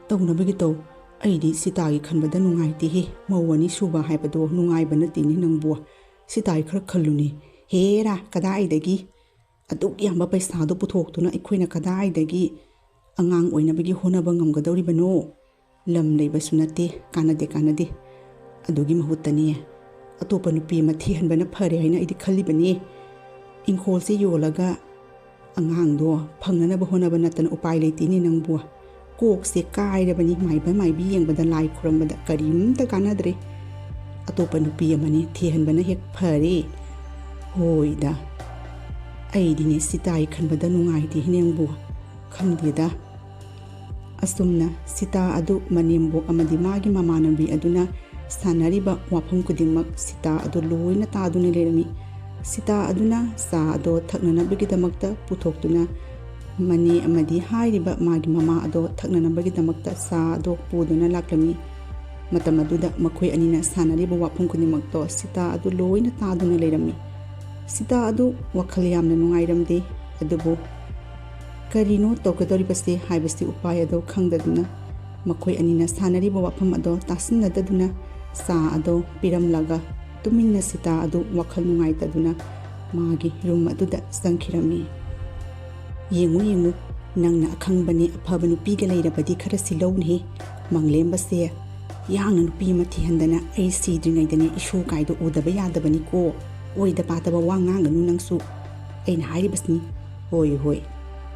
ꯇꯧꯅꯕꯒꯤ ꯇꯧ꯫ ꯑꯩꯗꯤ ꯁꯤꯇꯥꯒꯤ ꯈꯟꯕꯗ ꯅꯨꯡꯉꯥꯏꯇꯦꯍꯦ꯫ ꯃꯧ ꯑꯅꯤ ꯁꯨꯕ ꯍꯥꯏꯕꯗꯣ ꯅꯨꯡꯉꯥꯏꯕ ꯅꯠꯇꯦꯅꯦ ꯅꯪꯕꯨ꯫ ꯁꯤꯇꯥꯒꯤ ꯈꯔ ꯈꯜꯂꯨꯅꯦ꯫ ꯍꯦꯔꯥ, ꯀꯗꯥꯏꯗꯒꯤ? ꯑꯗꯨꯛ ꯌꯥꯝꯕ ꯄꯩꯁꯥꯗꯣ ꯄꯨꯊꯣꯛꯇꯨꯅ ꯑꯩꯈꯣꯏꯅ ꯀꯗꯥꯏꯗꯒꯤ ꯑꯉꯥꯡ ꯑꯣꯏꯅꯕꯒꯤ ꯍꯣꯠꯅꯕ ꯉꯝꯒꯗꯧꯔꯤꯕꯅꯣ? ꯂꯝ ꯂꯩꯕꯁꯨ ꯅꯠꯇꯦ, ꯀꯥꯟꯅꯗꯦ, ꯀꯥꯟꯅꯗꯦ꯫ ꯑꯗꯨꯒꯤ ꯃꯍꯨꯠꯇꯅꯦ, ꯑꯇꯣꯞꯄ ꯅꯨꯄꯤ ꯑꯃ ꯊꯤꯍꯟꯕꯅ ꯐꯔꯦ ꯍꯥꯏꯅ ꯑꯩꯗꯤ ꯈꯜꯂꯤꯕꯅꯦ꯫ ꯏꯪꯈꯣꯜꯁꯦ ꯌꯣꯜꯂꯒ ꯑꯉꯥꯡꯗꯣ ꯐꯪꯅꯅꯕ ꯍꯣꯠꯅꯕ ꯅꯠꯇꯅ ꯎꯄꯥꯏ ꯂꯩꯇꯦꯅꯦ ꯅꯪꯕꯨ꯫ ꯀꯣꯛꯁꯦ ꯀꯥꯏꯔꯕꯅꯤ, ꯃꯥꯏꯕ ꯃꯥꯏꯕꯤ ꯌꯦꯡꯕꯗ, ꯂꯥꯏ ꯈꯨꯔꯝꯕꯗ ꯀꯔꯤꯝꯇ ꯀꯥꯟꯅꯗ꯭ꯔꯦ꯫ ꯑꯇꯣꯞꯄ ꯅꯨꯄꯤ ꯑꯃꯅꯤ ꯊꯤꯍꯟꯕꯅ ꯍꯦꯛ ꯐꯔꯦ꯫ ꯍꯣꯏꯗ, ꯑꯩꯗꯤꯅꯦ ꯁꯤꯇꯥꯒꯤ ꯈꯟꯕꯗ ꯅꯨꯡꯉꯥꯏꯇꯦ ꯅꯪꯕꯨ꯫ ꯈꯪꯗꯦꯗ꯫ ꯑꯁꯨꯝꯅ ꯁꯤꯇꯥ ꯑꯗꯨ ꯃꯅꯦꯝꯕꯣꯛ ꯑꯃꯗꯤ ꯃꯥꯒꯤ ꯃꯃꯥꯟꯅꯕꯤ ꯑꯗꯨꯅ ꯁꯥꯟꯅꯔꯤꯕ ꯋꯥꯐꯝ ꯈꯨꯗꯤꯡꯃꯛ ꯁꯤꯇꯥ ꯑꯗꯨ ꯂꯣꯏꯅ ꯇꯥꯗꯨꯅ ꯂꯩꯔꯝꯃꯤ꯫ ꯁꯤꯇꯥ ꯑꯗꯨꯅ ꯆꯥ ꯑꯗꯣ ꯊꯛꯅꯅꯕꯒꯤꯗꯃꯛꯇ ꯄꯨꯊꯣꯛꯇꯨꯅ ꯃꯅꯦ ꯑꯃꯗꯤ ꯍꯥꯏꯔꯤꯕ ꯃꯥꯒꯤ ꯃꯃꯥ ꯑꯗꯣ ꯊꯛꯅꯅꯕꯒꯤꯗꯃꯛꯇ ꯆꯥ ꯑꯗꯣ ꯄꯨꯗꯨꯅ ꯂꯥꯛꯂꯝꯃꯤ꯫ ꯃꯇꯝ ꯑꯗꯨꯗ ꯃꯈꯣꯏ ꯑꯅꯤꯅ ꯁꯥꯟꯅꯔꯤꯕ ꯋꯥꯐꯝ ꯈꯨꯗꯤꯡꯃꯛꯇꯣ ꯁꯤꯇꯥ ꯑꯗꯨ ꯂꯣꯏꯅ ꯇꯥꯗꯨꯅ ꯂꯩꯔꯝꯃꯤ꯫ ꯁꯤꯇꯥ ꯑꯗꯨ ꯋꯥꯈꯜ ꯌꯥꯝꯅ ꯅꯨꯡꯉꯥꯏꯔꯝꯗꯦ, ꯑꯗꯨꯕꯨ ꯀꯔꯤꯅꯣ ꯇꯧꯒꯗꯧꯔꯤꯕꯁꯦ ꯍꯥꯏꯕꯁꯤ ꯎꯄꯥꯏ ꯑꯗꯣ ꯈꯪꯗꯗꯨꯅ ꯃꯈꯣꯏ ꯑꯅꯤꯅ ꯁꯥꯟꯅꯔꯤꯕ ꯋꯥꯐꯝ ꯑꯗꯣ ꯇꯥꯁꯤꯟꯅꯗꯗꯨꯅ ꯆꯥ ꯑꯗꯣ ꯄꯤꯔꯝꯂꯒ ꯇꯨꯃꯤꯟꯅ ꯁꯤꯇꯥ ꯑꯗꯨ ꯋꯥꯈꯜ ꯅꯨꯡꯉꯥꯏꯇꯗꯨꯅ ꯃꯥꯒꯤ ꯔꯨꯝ ꯑꯗꯨꯗ ꯆꯪꯈꯤꯔꯝꯃꯤ꯫ "ꯌꯦꯡꯉꯨ, ꯌꯦꯡꯉꯨ, ꯅꯪꯅ ꯑꯈꯪꯕꯅꯦ, ꯑꯐꯕ ꯅꯨꯄꯤꯒ ꯂꯩꯔꯕꯗꯤ ꯈꯔ ꯁꯤꯜꯂꯧꯅꯦꯍꯦ꯫ ꯃꯪꯂꯦꯝꯕꯁꯦ ꯌꯥꯡꯅ ꯅꯨꯄꯤ ꯑꯃ ꯊꯤꯍꯟꯗꯅ ꯑꯩ ꯁꯤꯗ꯭ꯔꯤꯉꯩꯗꯅꯦ ꯏꯁꯨ ꯀꯥꯏꯗꯣ ꯎꯗꯕ ꯌꯥꯗꯕꯅꯤꯀꯣ꯫ ꯑꯣꯏꯗ ꯄꯥꯗꯕ ꯋꯥ ꯉꯥꯡꯒꯅꯨ ꯅꯪꯁꯨ꯫ ꯑꯩꯅ ꯍꯥꯏꯔꯤꯕꯁꯤꯅꯤ꯫ ꯍꯣꯏ, ꯍꯣꯏ,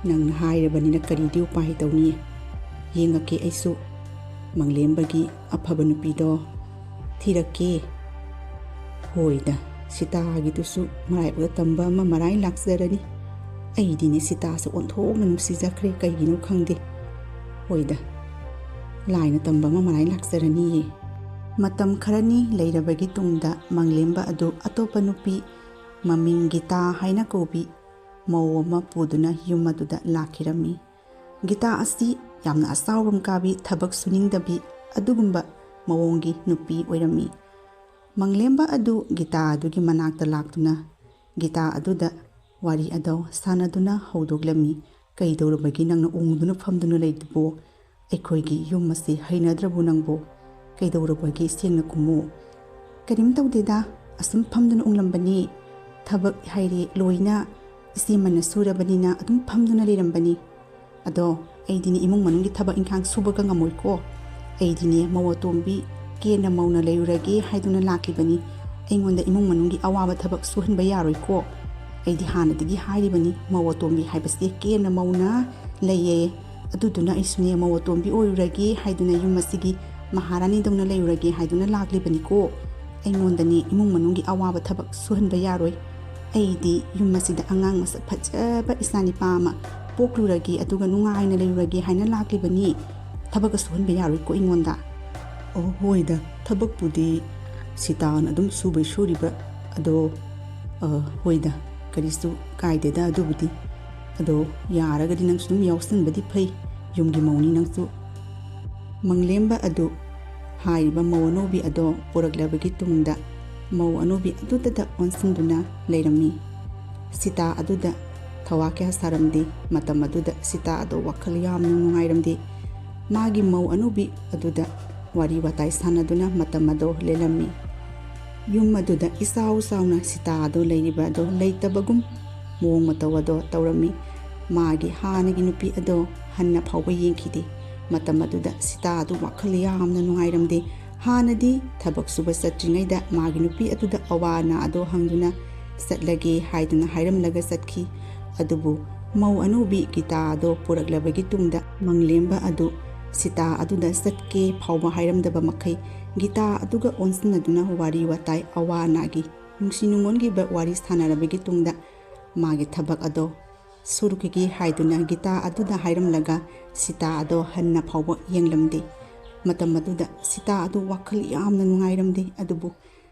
ꯅꯪꯅ ꯍꯥꯏꯔꯕꯅꯤꯅ ꯀꯔꯤꯗꯤ ꯎꯄꯥꯏ ꯇꯧꯅꯤ? ꯌꯦꯡꯉꯛꯀꯦ ꯑꯩꯁꯨ꯫ ꯃꯪꯂꯦꯝꯕꯒꯤ ꯑꯐꯕ ꯅꯨꯄꯤꯗꯣ ꯊꯤꯔꯛꯀꯦ꯫ ꯍꯣꯏꯗ, ꯁꯤꯇꯥꯒꯤꯗꯨꯁꯨ ꯃꯔꯥꯏꯕꯛꯇ ꯇꯝꯕ ꯑꯃ ꯃꯔꯥꯏ ꯂꯥꯛꯆꯔꯅꯤ꯫ ꯑꯩꯗꯤꯅꯦ ꯁꯤꯇꯥꯁꯦ ꯑꯣꯟꯊꯣꯛꯅ ꯅꯨꯡꯁꯤꯖꯈ꯭ꯔꯦ, ꯀꯩꯒꯤꯅꯣ ꯈꯪꯗꯦ꯫ ꯍꯣꯏꯗ, ꯂꯥꯏꯅ ꯇꯝꯕ ꯑꯃ ꯃꯔꯥꯏ ꯂꯥꯛꯆꯔꯅꯤꯌꯦ"꯫ ꯃꯇꯝ ꯈꯔꯅꯤ ꯂꯩꯔꯕꯒꯤ ꯇꯨꯡꯗ ꯃꯪꯂꯦꯝꯕ ꯑꯗꯨ ꯑꯇꯣꯞꯄ ꯅꯨꯄꯤ, ꯃꯃꯤꯡ ꯒꯤꯇꯥ ꯍꯥꯏꯅ ꯀꯧꯕꯤ, ꯃꯧ ꯑꯃ ꯄꯨꯗꯨꯅ ꯌꯨꯝ ꯑꯗꯨꯗ ꯂꯥꯛꯈꯤꯔꯝꯃꯤ꯫ ꯒꯤꯇꯥ ꯑꯁꯤ ꯌꯥꯝꯅ ꯑꯆꯥꯎꯔꯝ ꯀꯥꯕꯤ, ꯊꯕꯛ ꯁꯨꯅꯤꯡꯗꯕꯤ ꯑꯗꯨꯒꯨꯝꯕ ꯃꯑꯣꯡꯒꯤ ꯅꯨꯄꯤ ꯑꯣꯏꯔꯝꯃꯤ꯫ ꯃꯪꯂꯦꯝꯕ ꯑꯗꯨ ꯒꯤꯇꯥ ꯑꯗꯨꯒꯤ ꯃꯅꯥꯛꯇ ꯂꯥꯛꯇꯨꯅ ꯒꯤꯇꯥ ꯑꯗꯨꯗ ꯋꯥꯔꯤ ꯑꯗꯣ ꯁꯥꯟꯅꯗꯨꯅ ꯍꯧꯗꯣꯛꯂꯝꯃꯤ꯫ "ꯀꯩꯗꯧꯔꯕꯒꯤ ꯅꯪꯅ ꯎꯪꯗꯨꯅ ꯐꯝꯗꯨꯅ ꯂꯩꯗꯨꯕꯣ? ꯑꯩꯈꯣꯏꯒꯤ ꯌꯨꯝ ꯑꯁꯤ ꯍꯩꯅꯗ꯭ꯔꯕꯣ ꯅꯪꯕꯣ? ꯀꯩꯗꯧꯔꯕꯒꯤ ꯁꯦꯡꯅ ꯈꯨꯝꯃꯨ?" "ꯀꯔꯤꯝ ꯇꯧꯗꯦꯗ, ꯑꯁꯨꯝ ꯐꯝꯗꯨꯅ ꯎꯪꯂꯝꯕꯅꯤ꯫ ꯊꯕꯛ ꯍꯥꯏꯔꯦ ꯂꯣꯏꯅ ꯏꯆꯦꯃꯅ ꯁꯨꯔꯕꯅꯤꯅ ꯑꯗꯨꯝ ꯐꯝꯗꯨꯅ ꯂꯩꯔꯝꯕꯅꯤ꯫ ꯑꯗꯣ ꯑꯩꯗꯤꯅꯦ ꯏꯃꯨꯡ ꯃꯅꯨꯡꯒꯤ ꯊꯕꯛ ꯏꯪꯈꯥꯡ ꯁꯨꯕꯒ ꯉꯝꯃꯣꯏꯀꯣ꯫ ꯑꯩꯗꯤꯅꯦ ꯃꯧ ꯑꯇꯣꯝꯕꯤ ꯀꯦꯅ ꯃꯧꯅ ꯂꯩꯔꯨꯔꯒꯦ ꯍꯥꯏꯗꯨꯅ ꯂꯥꯛꯂꯤꯕꯅꯤ꯫ ꯑꯩꯉꯣꯟꯗ ꯏꯃꯨꯡ ꯃꯅꯨꯡꯒꯤ ꯑꯋꯥꯕ ꯊꯕꯛ ꯁꯨꯍꯟꯕ ꯌꯥꯔꯣꯏꯀꯣ꯫ ꯑꯩꯗꯤ ꯍꯥꯟꯅꯗꯒꯤ ꯍꯥꯏꯔꯤꯕꯅꯤ, ꯃꯧ ꯑꯇꯣꯝꯕꯤ ꯍꯥꯏꯕꯁꯦ ꯀꯦꯅ ꯃꯧꯅ ꯂꯩꯌꯦ꯫ ꯑꯗꯨꯗꯨꯅ ꯑꯩꯁꯨꯅꯦ ꯃꯧ ꯑꯇꯣꯝꯕꯤ ꯑꯣꯏꯔꯨꯔꯒꯦ ꯍꯥꯏꯗꯨꯅ ꯌꯨꯝ ꯑꯁꯤꯒꯤ ꯃꯍꯥꯔꯥꯅꯤꯗꯧꯅ ꯂꯩꯔꯨꯔꯒꯦ ꯍꯥꯏꯗꯨꯅ ꯂꯥꯛꯂꯤꯕꯅꯤꯀꯣ꯫ ꯑꯩꯉꯣꯟꯗꯅꯦ ꯏꯃꯨꯡ ꯃꯅꯨꯡꯒꯤ ꯑꯋꯥꯕ ꯊꯕꯛ ꯁꯨꯍꯟꯕ ꯌꯥꯔꯣꯏ꯫ ꯑꯩꯗꯤ ꯌꯨꯝ ꯑꯁꯤꯗ ꯑꯉꯥꯡ ꯃꯁꯛ ꯐꯖꯕ ꯏꯆꯥ ꯅꯤꯄꯥ ꯑꯃ ꯄꯣꯛꯂꯨꯔꯒꯦ, ꯑꯗꯨꯒ ꯅꯨꯡꯉꯥꯏꯅ ꯂꯩꯔꯨꯔꯒꯦ ꯍꯥꯏꯅ ꯂꯥꯛꯂꯤꯕꯅꯤ꯫ ꯊꯕꯛꯀ ꯁꯨꯍꯟꯕ ꯌꯥꯔꯣꯏꯀꯣ ꯑꯩꯉꯣꯟꯗ꯫" "ꯑꯣ, ꯍꯣꯏꯗ, ꯊꯕꯛꯄꯨꯗꯤ ꯁꯤꯇꯥꯅ ꯑꯗꯨꯝ ꯁꯨꯕꯩ ꯁꯨꯔꯤꯕ꯫ ꯑꯗꯣ, ꯑ, ꯍꯣꯏꯗ, ꯀꯔꯤꯁꯨ ꯀꯥꯏꯗꯦꯗ ꯑꯗꯨꯕꯨꯗꯤ꯫ ꯑꯗꯣ ꯌꯥꯔꯒꯗꯤ ꯅꯪꯁꯨ ꯑꯗꯨꯝ ꯌꯥꯎꯁꯟꯕꯗꯤ ꯐꯩ, ꯌꯨꯝꯒꯤ ꯃꯧꯅꯤ ꯅꯪꯁꯨ꯫" ꯃꯪꯂꯦꯝꯕ ꯑꯗꯨ ꯍꯥꯏꯔꯤꯕ ꯃꯧ ꯑꯅꯧꯕꯤ ꯑꯗꯣ ꯄꯨꯔꯛꯂꯕꯒꯤ ꯇꯨꯡꯗ ꯃꯧ ꯑꯅꯧꯕꯤ ꯑꯗꯨꯗꯇ ꯑꯣꯟꯁꯤꯟꯗꯨꯅ ꯂꯩꯔꯝꯃꯤ꯫ ꯁꯤꯇꯥ ꯑꯗꯨꯗ ꯊꯋꯥ ꯀꯌꯥ ꯁꯥꯔꯝꯗꯦ꯫ ꯃꯇꯝ ꯑꯗꯨꯗ ꯁꯤꯇꯥ ꯑꯗꯣ ꯋꯥꯈꯜ ꯌꯥꯝꯅ ꯅꯨꯡꯉꯥꯏꯔꯝꯗꯦ꯫ ꯃꯥꯒꯤ ꯃꯧ ꯑꯅꯧꯕꯤ ꯑꯗꯨꯗ ꯋꯥꯔꯤ ꯋꯥꯇꯥꯏ ꯁꯥꯟꯅꯗꯨꯅ ꯃꯇꯝ ꯑꯗꯣ ꯂꯦꯜꯂꯝꯃꯤ꯫ ꯌꯨꯝ ꯑꯗꯨꯗ ꯏꯆꯥꯎ ꯆꯥꯎꯅ ꯁꯤꯇꯥ ꯑꯗꯣ ꯂꯩꯔꯤꯕ ꯑꯗꯣ ꯂꯩꯇꯕꯒꯨꯝ ꯃꯑꯣꯡ ꯃꯇꯧ ꯑꯗꯣ ꯇꯧꯔꯝꯃꯤ꯫ ꯃꯥꯒꯤ ꯍꯥꯟꯅꯒꯤ ꯅꯨꯄꯤ ꯑꯗꯣ ꯍꯟꯅ ꯐꯥꯎꯕ ꯌꯦꯡꯈꯤꯗꯦ꯫ ꯃꯇꯝ ꯑꯗꯨꯗ ꯁꯤꯇꯥ ꯑꯗꯨ ꯋꯥꯈꯜ ꯌꯥꯝꯅ ꯅꯨꯡꯉꯥꯏꯔꯝꯗꯦ꯫ ꯍꯥꯟꯅꯗꯤ ꯊꯕꯛ ꯁꯨꯕ ꯆꯠꯇ꯭ꯔꯤꯉꯩꯗ ꯃꯥꯒꯤ ꯅꯨꯄꯤ ꯑꯗꯨꯗ ꯑꯋꯥ ꯑꯅꯥ ꯑꯗꯣ ꯍꯪꯗꯨꯅ ꯆꯠꯂꯒꯦ ꯍꯥꯏꯗꯨꯅ ꯍꯥꯏꯔꯝꯂꯒ ꯆꯠꯈꯤ꯫ ꯑꯗꯨꯕꯨ ꯃꯧ ꯑꯅꯧꯕꯤ ꯒꯤꯇꯥ ꯑꯗꯣ ꯄꯨꯔꯛꯂꯕꯒꯤ ꯇꯨꯡꯗ ꯃꯪꯂꯦꯝꯕ ꯑꯗꯨ ꯁꯤꯇꯥ ꯑꯗꯨꯗ ꯆꯠꯀꯦ ꯐꯥꯎꯕ ꯍꯥꯏꯔꯝꯗꯕ ꯃꯈꯩ ꯒꯤꯇꯥ ꯑꯗꯨꯒ ꯑꯣꯟꯁꯤꯟꯅꯗꯨꯅ ꯋꯥꯔꯤ ꯋꯥꯇꯥꯏ, ꯑꯋꯥ ꯑꯅꯥꯒꯤ ꯅꯨꯡꯁꯤ ꯅꯨꯡꯉꯣꯟꯒꯤꯕ ꯋꯥꯔꯤ ꯁꯥꯟꯅꯔꯕꯒꯤ ꯇꯨꯡꯗ ꯃꯥꯒꯤ ꯊꯕꯛ ꯑꯗꯣ ꯁꯨꯔꯨꯈꯤꯒꯦ ꯍꯥꯏꯗꯨꯅ ꯒꯤꯇꯥ ꯑꯗꯨꯗ ꯍꯥꯏꯔꯝꯂꯒ ꯁꯤꯇꯥ ꯑꯗꯣ ꯍꯟꯅ ꯐꯥꯎꯕ ꯌꯦꯡꯂꯝꯗꯦ꯫ ꯃꯇꯝ ꯑꯗꯨꯗ ꯁꯤꯇꯥ ꯑꯗꯨ ꯋꯥꯈꯜ ꯌꯥꯝꯅ ꯅꯨꯡꯉꯥꯏꯔꯝꯗꯦ꯫ ꯑꯗꯨꯕꯨ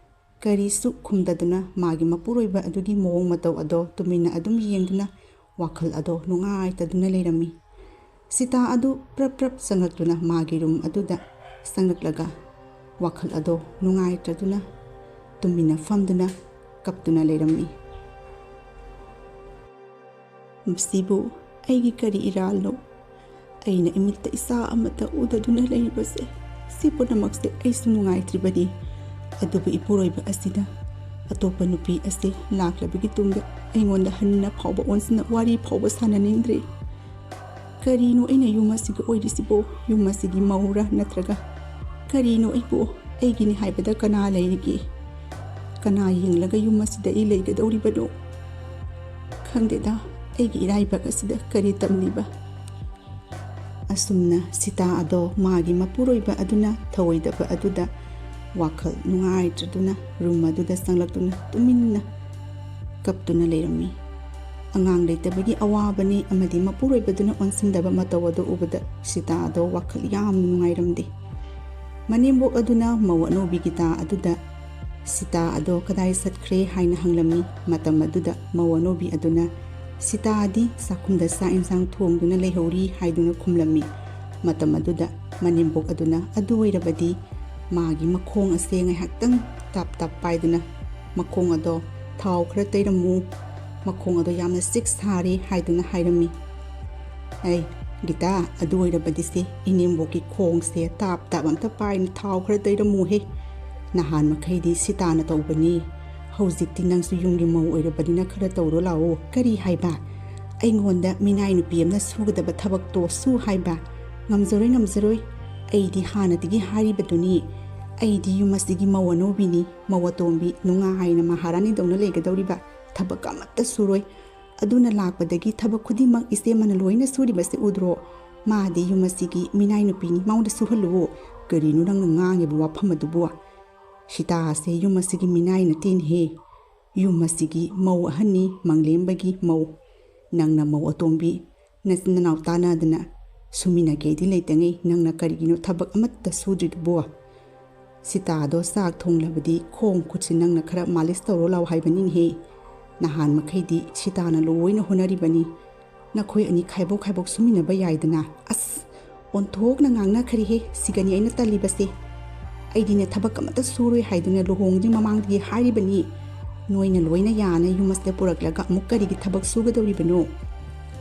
ꯀꯔꯤꯁꯨ ꯈꯨꯝꯗꯗꯨꯅ ꯃꯥꯒꯤ ꯃꯄꯨꯔꯣꯏꯕ ꯑꯗꯨꯒꯤ ꯃꯑꯣꯡ ꯃꯇꯧ ꯑꯗꯣ ꯇꯨꯃꯤꯟꯅ ꯑꯗꯨꯝ ꯌꯦꯡꯗꯨꯅ ꯋꯥꯈꯜ ꯑꯗꯣ ꯅꯨꯡꯉꯥꯏꯇꯗꯨꯅ ꯂꯩꯔꯝꯃꯤ꯫ ꯁꯤꯇꯥ ꯑꯗꯨ ꯄ꯭ꯔꯞ ꯄ꯭ꯔꯞ ꯆꯪꯂꯛꯇꯨꯅ ꯃꯥꯒꯤ ꯔꯨꯝ ꯑꯗꯨꯗ ꯆꯪꯂꯛꯂꯒ ꯋꯥꯈꯜ ꯑꯗꯣ ꯅꯨꯡꯉꯥꯏꯇ꯭ꯔꯗꯨꯅ ꯇꯨꯃꯤꯟꯅ ꯐꯝꯗꯨꯅ ꯀꯞꯇꯨꯅ ꯂꯩꯔꯝꯃꯤ꯫ "ꯃꯁꯤꯕꯨ ꯑꯩꯒꯤ ꯀꯔꯤ ꯏꯔꯥꯜꯅꯣ? ꯑꯩꯅ ꯏꯃꯤꯠꯇ ꯏꯆꯥ ꯑꯃꯠꯇ ꯎꯗꯗꯨꯅ ꯂꯩꯔꯤꯕꯁꯦ, ꯁꯤ ꯄꯨꯝꯅꯃꯛꯁꯦ ꯑꯩꯁꯨ ꯅꯨꯡꯉꯥꯏꯇ꯭ꯔꯤꯕꯅꯤ꯫ ꯑꯗꯨꯕꯨ ꯏꯄꯨꯔꯣꯏꯕ ꯑꯁꯤꯅ ꯑꯇꯣꯞꯄ ꯅꯨꯄꯤ ꯑꯁꯤ ꯂꯥꯛꯂꯕꯒꯤ ꯇꯨꯡꯗ ꯑꯩꯉꯣꯟꯗ ꯍꯟꯅ ꯐꯥꯎꯕ ꯑꯣꯟꯁꯤꯟꯅ ꯋꯥꯔꯤ ꯐꯥꯎꯕ ꯁꯥꯟꯅꯅꯤꯡꯗ꯭ꯔꯦ꯫ ꯀꯔꯤꯅꯣ ꯑꯩꯅ ꯌꯨꯝ ꯑꯁꯤꯒꯤ ꯑꯣꯏꯔꯤꯁꯤꯕꯣ? ꯌꯨꯝ ꯑꯁꯤꯒꯤ ꯃꯧꯔꯥ ꯅꯠꯇ꯭ꯔꯒ ꯀꯔꯤꯅꯣ ꯑꯩꯕꯨ ꯑꯩꯒꯤꯅꯤ ꯍꯥꯏꯕꯗ ꯀꯅꯥ ꯂꯩꯔꯤꯒꯦ? ꯀꯅꯥ ꯌꯦꯡꯂꯒ ꯌꯨꯝ ꯑꯁꯤꯗ ꯑꯩ ꯂꯩꯒꯗꯧꯔꯤꯕꯅꯣ? ꯈꯪꯗꯦꯗ, ꯑꯩꯒꯤ ꯏꯔꯥꯏꯕꯛ ꯑꯁꯤꯗ ꯀꯔꯤ ꯇꯝꯂꯤꯕ?" ꯑꯁꯨꯝꯅ ꯁꯤꯇꯥ ꯑꯗꯣ ꯃꯥꯒꯤ ꯃꯄꯨꯔꯣꯏꯕ ꯑꯗꯨꯅ ꯊꯧꯑꯣꯏꯗꯕ ꯑꯗꯨꯗ ꯋꯥꯈꯜ ꯅꯨꯡꯉꯥꯏꯇ꯭ꯔꯗꯨꯅ ꯔꯨꯝ ꯑꯗꯨꯗ ꯆꯪꯂꯛꯇꯨꯅ ꯇꯨꯃꯤꯟꯅ ꯀꯞꯇꯨꯅ ꯂꯩꯔꯝꯃꯤ꯫ ꯑꯉꯥꯡ ꯂꯩꯇꯕꯒꯤ ꯑꯋꯥꯕꯅꯤ ꯑꯃꯗꯤ ꯃꯄꯨꯔꯣꯏꯕꯗꯨꯅ ꯑꯣꯟꯁꯤꯟꯗꯕ ꯃꯇꯧ ꯑꯗꯨ ꯎꯕꯗ ꯁꯤꯇꯥ ꯑꯗꯣ ꯋꯥꯈꯜ ꯌꯥꯝꯅ ꯅꯨꯡꯉꯥꯏꯔꯝꯗꯦ꯫ ꯃꯅꯦꯝꯕꯣꯛ ꯑꯗꯨꯅ ꯃꯧ ꯑꯅꯧꯕꯤ ꯒꯤꯇꯥ ꯑꯗꯨꯗ ꯁꯤꯇꯥ ꯑꯗꯣ ꯀꯗꯥꯏ ꯆꯠꯈ꯭ꯔꯦ ꯍꯥꯏꯅ ꯍꯪꯂꯝꯃꯤ꯫ ꯃꯇꯝ ꯑꯗꯨꯗ ꯃꯧ ꯑꯅꯧꯕꯤ ꯑꯗꯨꯅ ꯁꯤꯇꯥꯗꯤ ꯆꯥꯛꯈꯨꯝꯗ ꯆꯥꯛ ꯏꯟꯁꯥꯡ ꯊꯣꯡꯗꯨꯅ ꯂꯩꯍꯧꯔꯤ ꯍꯥꯏꯗꯨꯅ ꯈꯨꯝꯂꯝꯃꯤ꯫ ꯃꯇꯝ ꯑꯗꯨꯗ ꯃꯅꯦꯝꯕꯣꯛ ꯑꯗꯨꯅ ꯑꯗꯨ ꯑꯣꯏꯔꯕꯗꯤ ꯃꯥꯒꯤ ꯃꯈꯣꯡ ꯑꯁꯦ ꯉꯥꯏꯍꯥꯛꯇꯪ ꯇꯥꯞ ꯇꯥꯞ ꯄꯥꯏꯗꯨꯅ ꯃꯈꯣꯡ ꯑꯗꯣ ꯊꯥꯎ ꯈꯔ ꯇꯩꯔꯝꯃꯨ, ꯃꯈꯣꯡ ꯑꯗꯣ ꯌꯥꯝꯅ ꯆꯤꯛ ꯁꯥꯔꯦ ꯍꯥꯏꯗꯨꯅ ꯍꯥꯏꯔꯝꯃꯤ꯫ "ꯑꯩ ꯒꯤꯇꯥ, ꯑꯗꯨ ꯑꯣꯏꯔꯕꯗꯤ ꯁꯦ, ꯏꯅꯦꯝꯕꯣꯛꯀꯤ ꯈꯣꯡꯁꯦ ꯇꯥꯞ ꯇꯥꯞ ꯑꯝꯇ ꯄꯥꯏꯅ ꯊꯥꯎ ꯈꯔ ꯇꯩꯔꯝꯃꯨꯍꯦ꯫ ꯅꯍꯥꯟ ꯃꯈꯩꯗꯤ ꯁꯤꯇꯥꯅ ꯇꯧꯕꯅꯤ, ꯍꯧꯖꯤꯛꯇꯤ ꯅꯪꯁꯨ ꯌꯨꯝꯒꯤ ꯃꯧ ꯑꯣꯏꯔꯕꯅꯤꯅ ꯈꯔ ꯇꯧꯔꯣ ꯂꯥꯛꯑꯣ꯫ ꯀꯔꯤ ꯍꯥꯏꯕ? ꯑꯩꯉꯣꯟꯗ ꯃꯤꯅꯥꯏ ꯅꯨꯄꯤ ꯑꯃꯅ ꯁꯨꯒꯗꯕ ꯊꯕꯛꯇꯣ ꯁꯨ ꯍꯥꯏꯕ? ꯉꯝꯖꯔꯣꯏ, ꯉꯝꯖꯔꯣꯏ꯫ ꯑꯩꯗꯤ ꯍꯥꯟꯅꯗꯒꯤ ꯍꯥꯏꯔꯤꯕꯗꯨꯅꯤ, ꯑꯩꯗꯤ ꯌꯨꯝ ꯑꯁꯤꯒꯤ ꯃꯧ ꯑꯅꯧꯕꯤꯅꯤ, ꯃꯧ ꯑꯇꯣꯝꯕꯤ, ꯅꯨꯡꯉꯥꯏꯅ ꯃꯍꯥꯔꯥꯅꯤꯗꯧꯅ ꯂꯩꯒꯗꯧꯔꯤꯕ, ꯊꯕꯛ ꯑꯃꯠꯇ ꯁꯨꯔꯣꯏ꯫ ꯑꯗꯨꯅ ꯂꯥꯛꯄꯗꯒꯤ ꯊꯕꯛ ꯈꯨꯗꯤꯡꯃꯛ ꯏꯆꯦꯃꯅ ꯂꯣꯏꯅ ꯁꯨꯔꯤꯕꯁꯦ ꯎꯗ꯭ꯔꯣ? ꯃꯥꯗꯤ ꯌꯨꯝ ꯑꯁꯤꯒꯤ ꯃꯤꯅꯥꯏ ꯅꯨꯄꯤꯅꯤ, ꯃꯉꯣꯟꯗ ꯁꯨꯍꯜꯂꯨꯋꯣ꯫ ꯀꯔꯤꯅꯣ ꯅꯪꯅ ꯉꯥꯡꯉꯤꯕ ꯋꯥꯐꯝ ꯑꯗꯨꯕꯨ? ꯁꯤꯇꯥꯁꯦ ꯌꯨꯝ ꯑꯁꯤꯒꯤ ꯃꯤꯅꯥꯏ ꯅꯠꯇꯦꯅꯦꯍꯦ꯫ ꯌꯨꯝ ꯑꯁꯤꯒꯤ ꯃꯧ ꯑꯍꯟꯅꯤ, ꯃꯪꯂꯦꯝꯕꯒꯤ ꯃꯧ꯫ ꯅꯪꯅ ꯃꯧ ꯑꯇꯣꯝꯕꯤ, ꯅꯆꯤꯟ ꯅꯅꯥꯎ ꯇꯥꯟꯅꯗꯅ ꯁꯨꯃꯤꯟꯅꯒꯦꯗꯤ ꯂꯩꯇꯉꯩ ꯅꯪꯅ ꯀꯔꯤꯒꯤꯅꯣ ꯊꯕꯛ ꯑꯃꯠꯇ ꯁꯨꯗ꯭ꯔꯤꯗꯨꯕꯣ? ꯁꯤꯇꯥꯗꯣ ꯆꯥꯛ ꯊꯣꯡꯂꯕꯗꯤ ꯈꯣꯡ ꯈꯨꯠꯁꯤ ꯅꯪꯅ ꯈꯔ ꯃꯥꯂꯤꯁ ꯇꯧꯔꯣ ꯂꯥꯎ ꯍꯥꯏꯕꯅꯤꯅꯦꯍꯦ꯫ ꯅꯍꯥꯟ ꯃꯈꯩꯗꯤ ꯁꯤꯇꯥꯅ ꯂꯣꯏꯅ ꯍꯣꯠꯅꯔꯤꯕꯅꯤ꯫ ꯅꯈꯣꯏ ꯑꯅꯤ ꯈꯥꯏꯕꯣꯛ ꯈꯥꯏꯕꯣꯛ ꯁꯨꯃꯤꯟꯅꯕ ꯌꯥꯏꯗꯅ꯫ ꯑꯁ, ꯑꯣꯟꯊꯣꯛꯅ ꯉꯥꯡꯅꯈ꯭ꯔꯦꯍꯦ, ꯁꯤꯒꯅꯤ ꯑꯩꯅ ꯇꯜꯂꯤꯕꯁꯦ꯫ ꯑꯩꯗꯤꯅꯦ ꯊꯕꯛ ꯑꯃꯠꯇ ꯁꯨꯔꯣꯏ ꯍꯥꯏꯗꯨꯅ ꯂꯨꯍꯣꯡꯗ꯭ꯔꯤ ꯃꯃꯥꯡꯗꯒꯤ ꯍꯥꯏꯔꯤꯕꯅꯤ꯫ ꯅꯣꯏꯅ ꯂꯣꯏꯅ ꯌꯥꯅ ꯌꯨꯝ ꯑꯁꯤꯗ ꯄꯨꯔꯛꯂꯒ ꯑꯃꯨꯛ ꯀꯔꯤꯒꯤ ꯊꯕꯛ ꯁꯨꯒꯗꯧꯔꯤꯕꯅꯣ?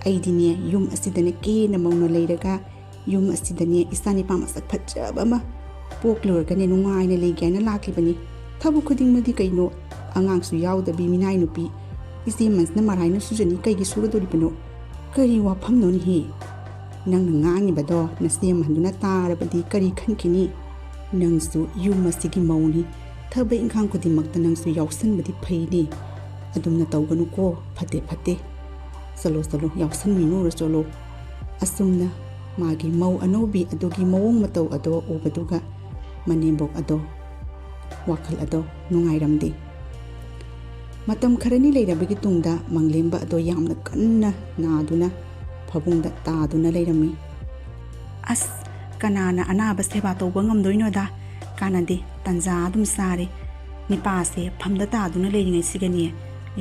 ꯑꯩꯗꯤꯅꯦ ꯌꯨꯝ ꯑꯁꯤꯗꯅꯦ ꯀꯦꯅ ꯃꯧꯅ ꯂꯩꯔꯒ ꯌꯨꯝ ꯑꯁꯤꯗꯅꯦ ꯏꯆꯥ ꯅꯤꯄꯥ ꯃꯁꯛ ꯐꯖꯕ ꯑꯃ ꯄꯣꯛꯂꯨꯔꯒꯅꯦ ꯅꯨꯡꯉꯥꯏꯅ ꯂꯩꯒꯦ ꯍꯥꯏꯅ ꯂꯥꯛꯂꯤꯕꯅꯤ꯫ ꯊꯕꯛ ꯈꯨꯗꯤꯡꯃꯛꯇꯤ ꯀꯩꯅꯣ, ꯑꯉꯥꯡꯁꯨ ꯌꯥꯎꯗꯕꯤ ꯃꯤꯅꯥꯏ ꯅꯨꯄꯤ ꯏꯆꯦꯃꯟꯁꯤꯅ ꯃꯔꯥꯏꯅ ꯁꯨꯖꯅꯤ, ꯀꯩꯒꯤ ꯁꯨꯒꯗꯧꯔꯤꯕꯅꯣ? ꯀꯔꯤ ꯋꯥꯐꯝꯅꯣꯅꯦꯍꯦ? ꯅꯪꯅ ꯉꯥꯡꯉꯤꯕꯗꯣ ꯅꯆꯦꯃꯟꯗꯨꯅ ꯇꯥꯔꯕꯗꯤ ꯀꯔꯤ ꯈꯟꯈꯤꯅꯤ? ꯅꯪꯁꯨ ꯌꯨꯝ ꯑꯁꯤꯒꯤ ꯃꯧꯅꯤ, ꯊꯕꯛ ꯏꯪꯈꯥꯡ ꯈꯨꯗꯤꯡꯃꯛꯇ ꯅꯪꯁꯨ ꯌꯥꯎꯁꯟꯕꯗꯤ ꯐꯩꯅꯦ꯫ ꯑꯗꯨꯝꯅ ꯇꯧꯒꯅꯨꯀꯣ, ꯐꯠꯇꯦ ꯐꯠꯇꯦ꯫ ꯆꯠꯂꯣ ꯆꯠꯂꯣ, ꯌꯥꯎꯁꯟꯃꯤꯟꯅꯔꯨꯔꯣ ꯆꯠꯂꯣ꯫ ꯑꯁꯨꯝꯅ ꯃꯥꯒꯤ ꯃꯧ ꯑꯅꯧꯕꯤ ꯑꯗꯨꯒꯤ ꯃꯑꯣꯡ ꯃꯇꯧ ꯑꯗꯣ ꯎꯕꯗꯨꯒ ꯃꯅꯦꯝꯕꯣꯛ ꯑꯗꯣ ꯋꯥꯈꯜ ꯑꯗꯣ ꯅꯨꯡꯉꯥꯏꯔꯝꯗꯦ꯫ ꯃꯇꯝ ꯈꯔꯅꯤ ꯂꯩꯔꯕꯒꯤ ꯇꯨꯡꯗ ꯃꯪꯂꯦꯝꯕ ꯑꯗꯣ ꯌꯥꯝꯅ ꯀꯟꯅ ꯅꯥꯗꯨꯅ ꯐꯃꯨꯡꯗ ꯇꯥꯗꯨꯅ ꯂꯩꯔꯝꯃꯤ꯫ ꯑꯁ, ꯀꯅꯥꯅ ꯑꯅꯥꯕ ꯁꯦꯕꯥ ꯇꯧꯕ ꯉꯝꯗꯣꯏꯅꯣꯗ? ꯀꯥꯟꯅꯗꯦ, ꯇꯟꯖꯥ ꯑꯗꯨꯝ ꯆꯥꯔꯦ꯫ ꯅꯤꯄꯥꯁꯦ ꯐꯝꯗ ꯇꯥꯗꯨꯅ ꯂꯩꯔꯤꯉꯩꯁꯤꯒꯅꯦ